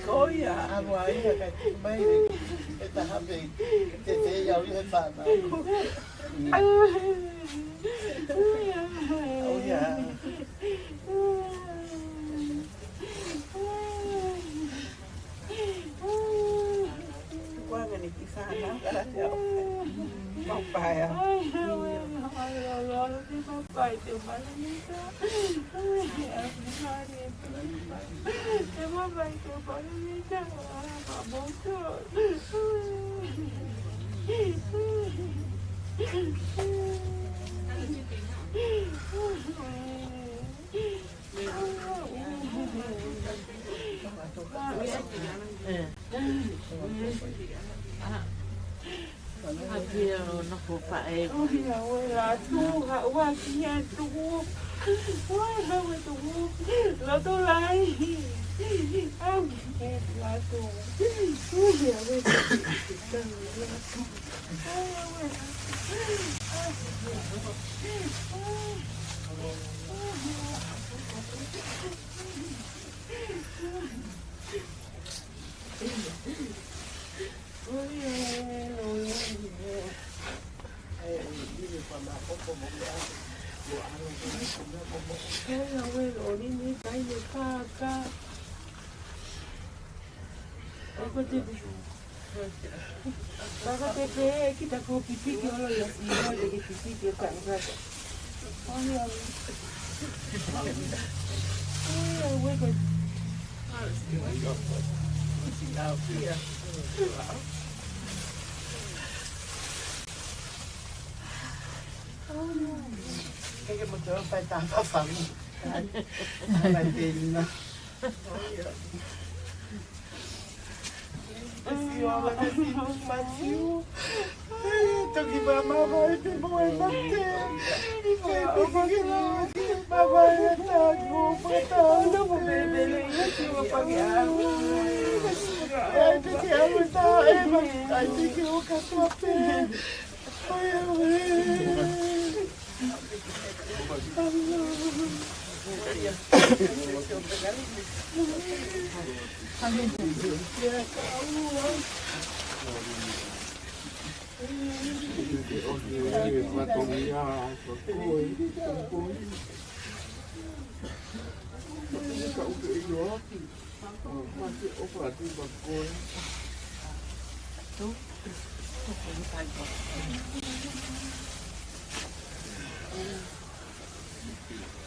Ko ia, ʻalu ai ia ka mai e taha pē, te te ia ui he fana. Oh, yeah. Kuanga ni ki fana, ka te au. Mau paea. Kaka te pē kita ko pipiki olo ia si olo te ke pipiki o ka ngata. Oi, oi. Oi, oi, oi. Ke ke mo te fai ta fa fa. Ai, ai, ai, ai. Siola ke si masiu. Ai, toki mama vai te mo e mate. Ai, toki mama vai te mo e mate. Ai, toki alu ta e ma. Ai, toki o katoa pē. Ai, ai.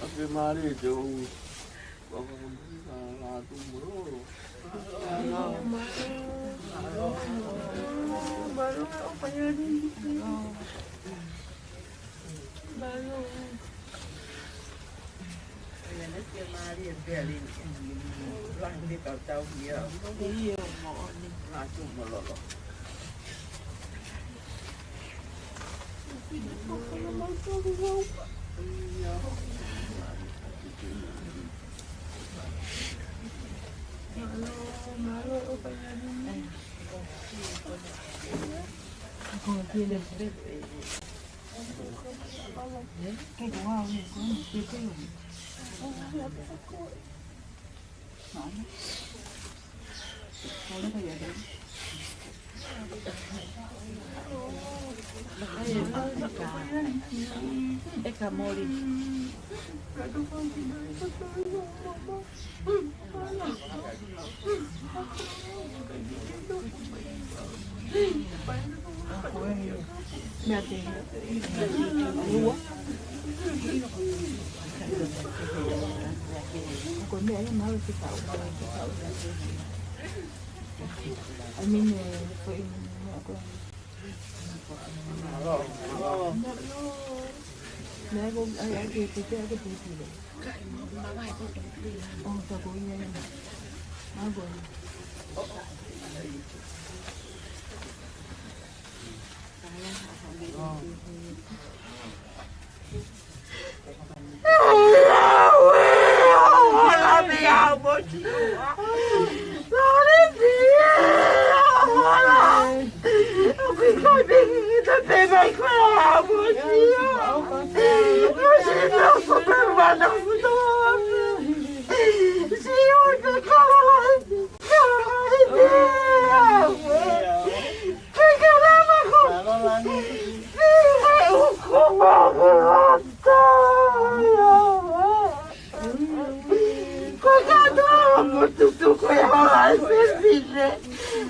Ave Maria, te u whakakonga atu mālō. Mālō, mālō, mālō, mālō. Ia, ne te Maria, te ali. Lahi ne tautau ia. Ia, moʻoni. Ngā tū malolo. Mālō, mālō, ʻo paʻanga ni. Ko e pia le pepe. E ka moli. Naʻe ko ai ake te te ake te te. ʻO, tā ko ia ia. Mā ko ia. Ko e kātoa mo tutu ko e hola e fefine.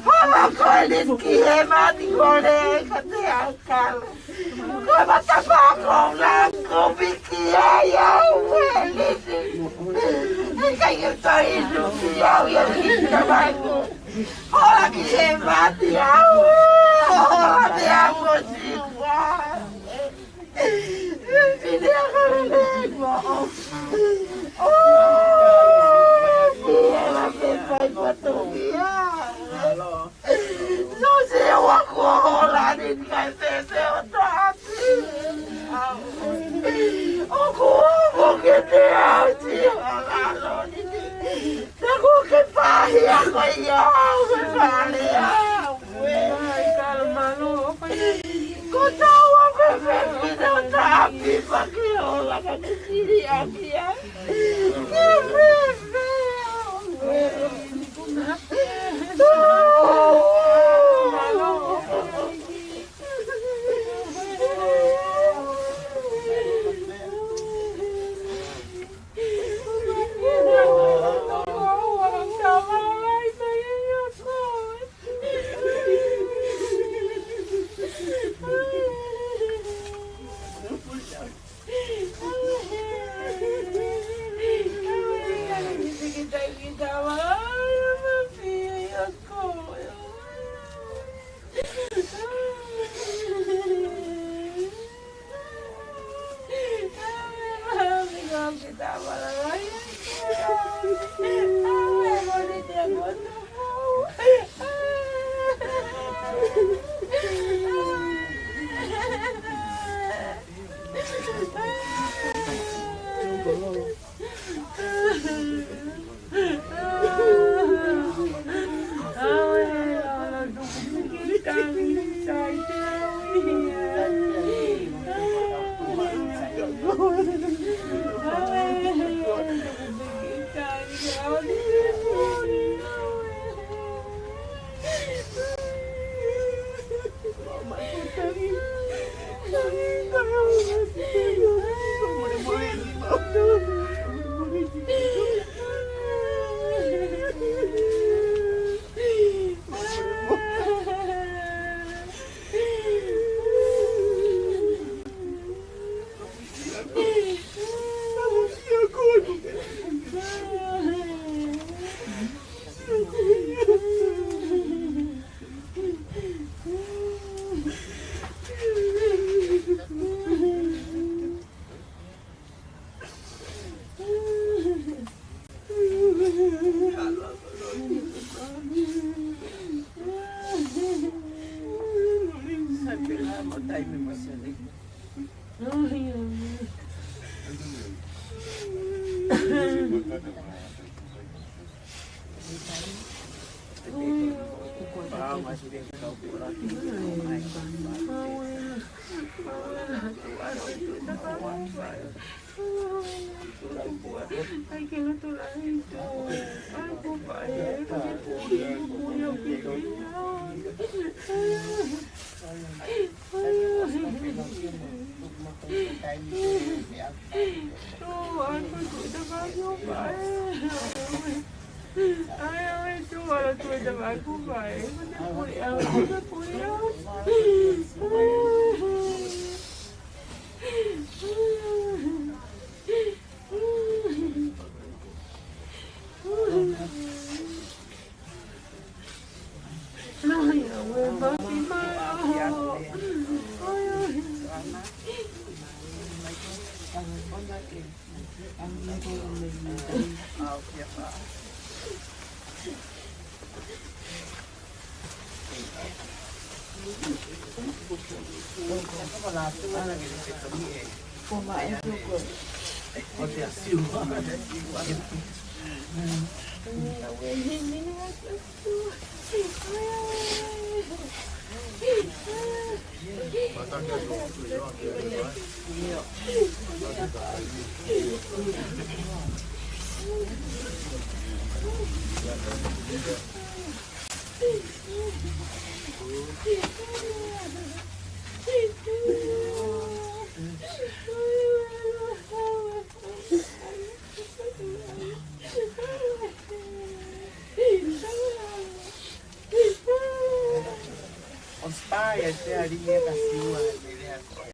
Hola ko e liki e mani ʻo le ka te akala. Ko e matapā ko la ko piki ai au e liki. E kai e toi luki au ia ki ta mai ko. Hola ki he mati au. Hola te au o siua. Naʻa ku ke pāhia ko ia au e fale au. Ko tau a fefine ʻo tāpipa ke ola ka te sili ʻaki ai. Ke fefe au. ʻOsi pā ia te ali ia ka siua te lea ko e.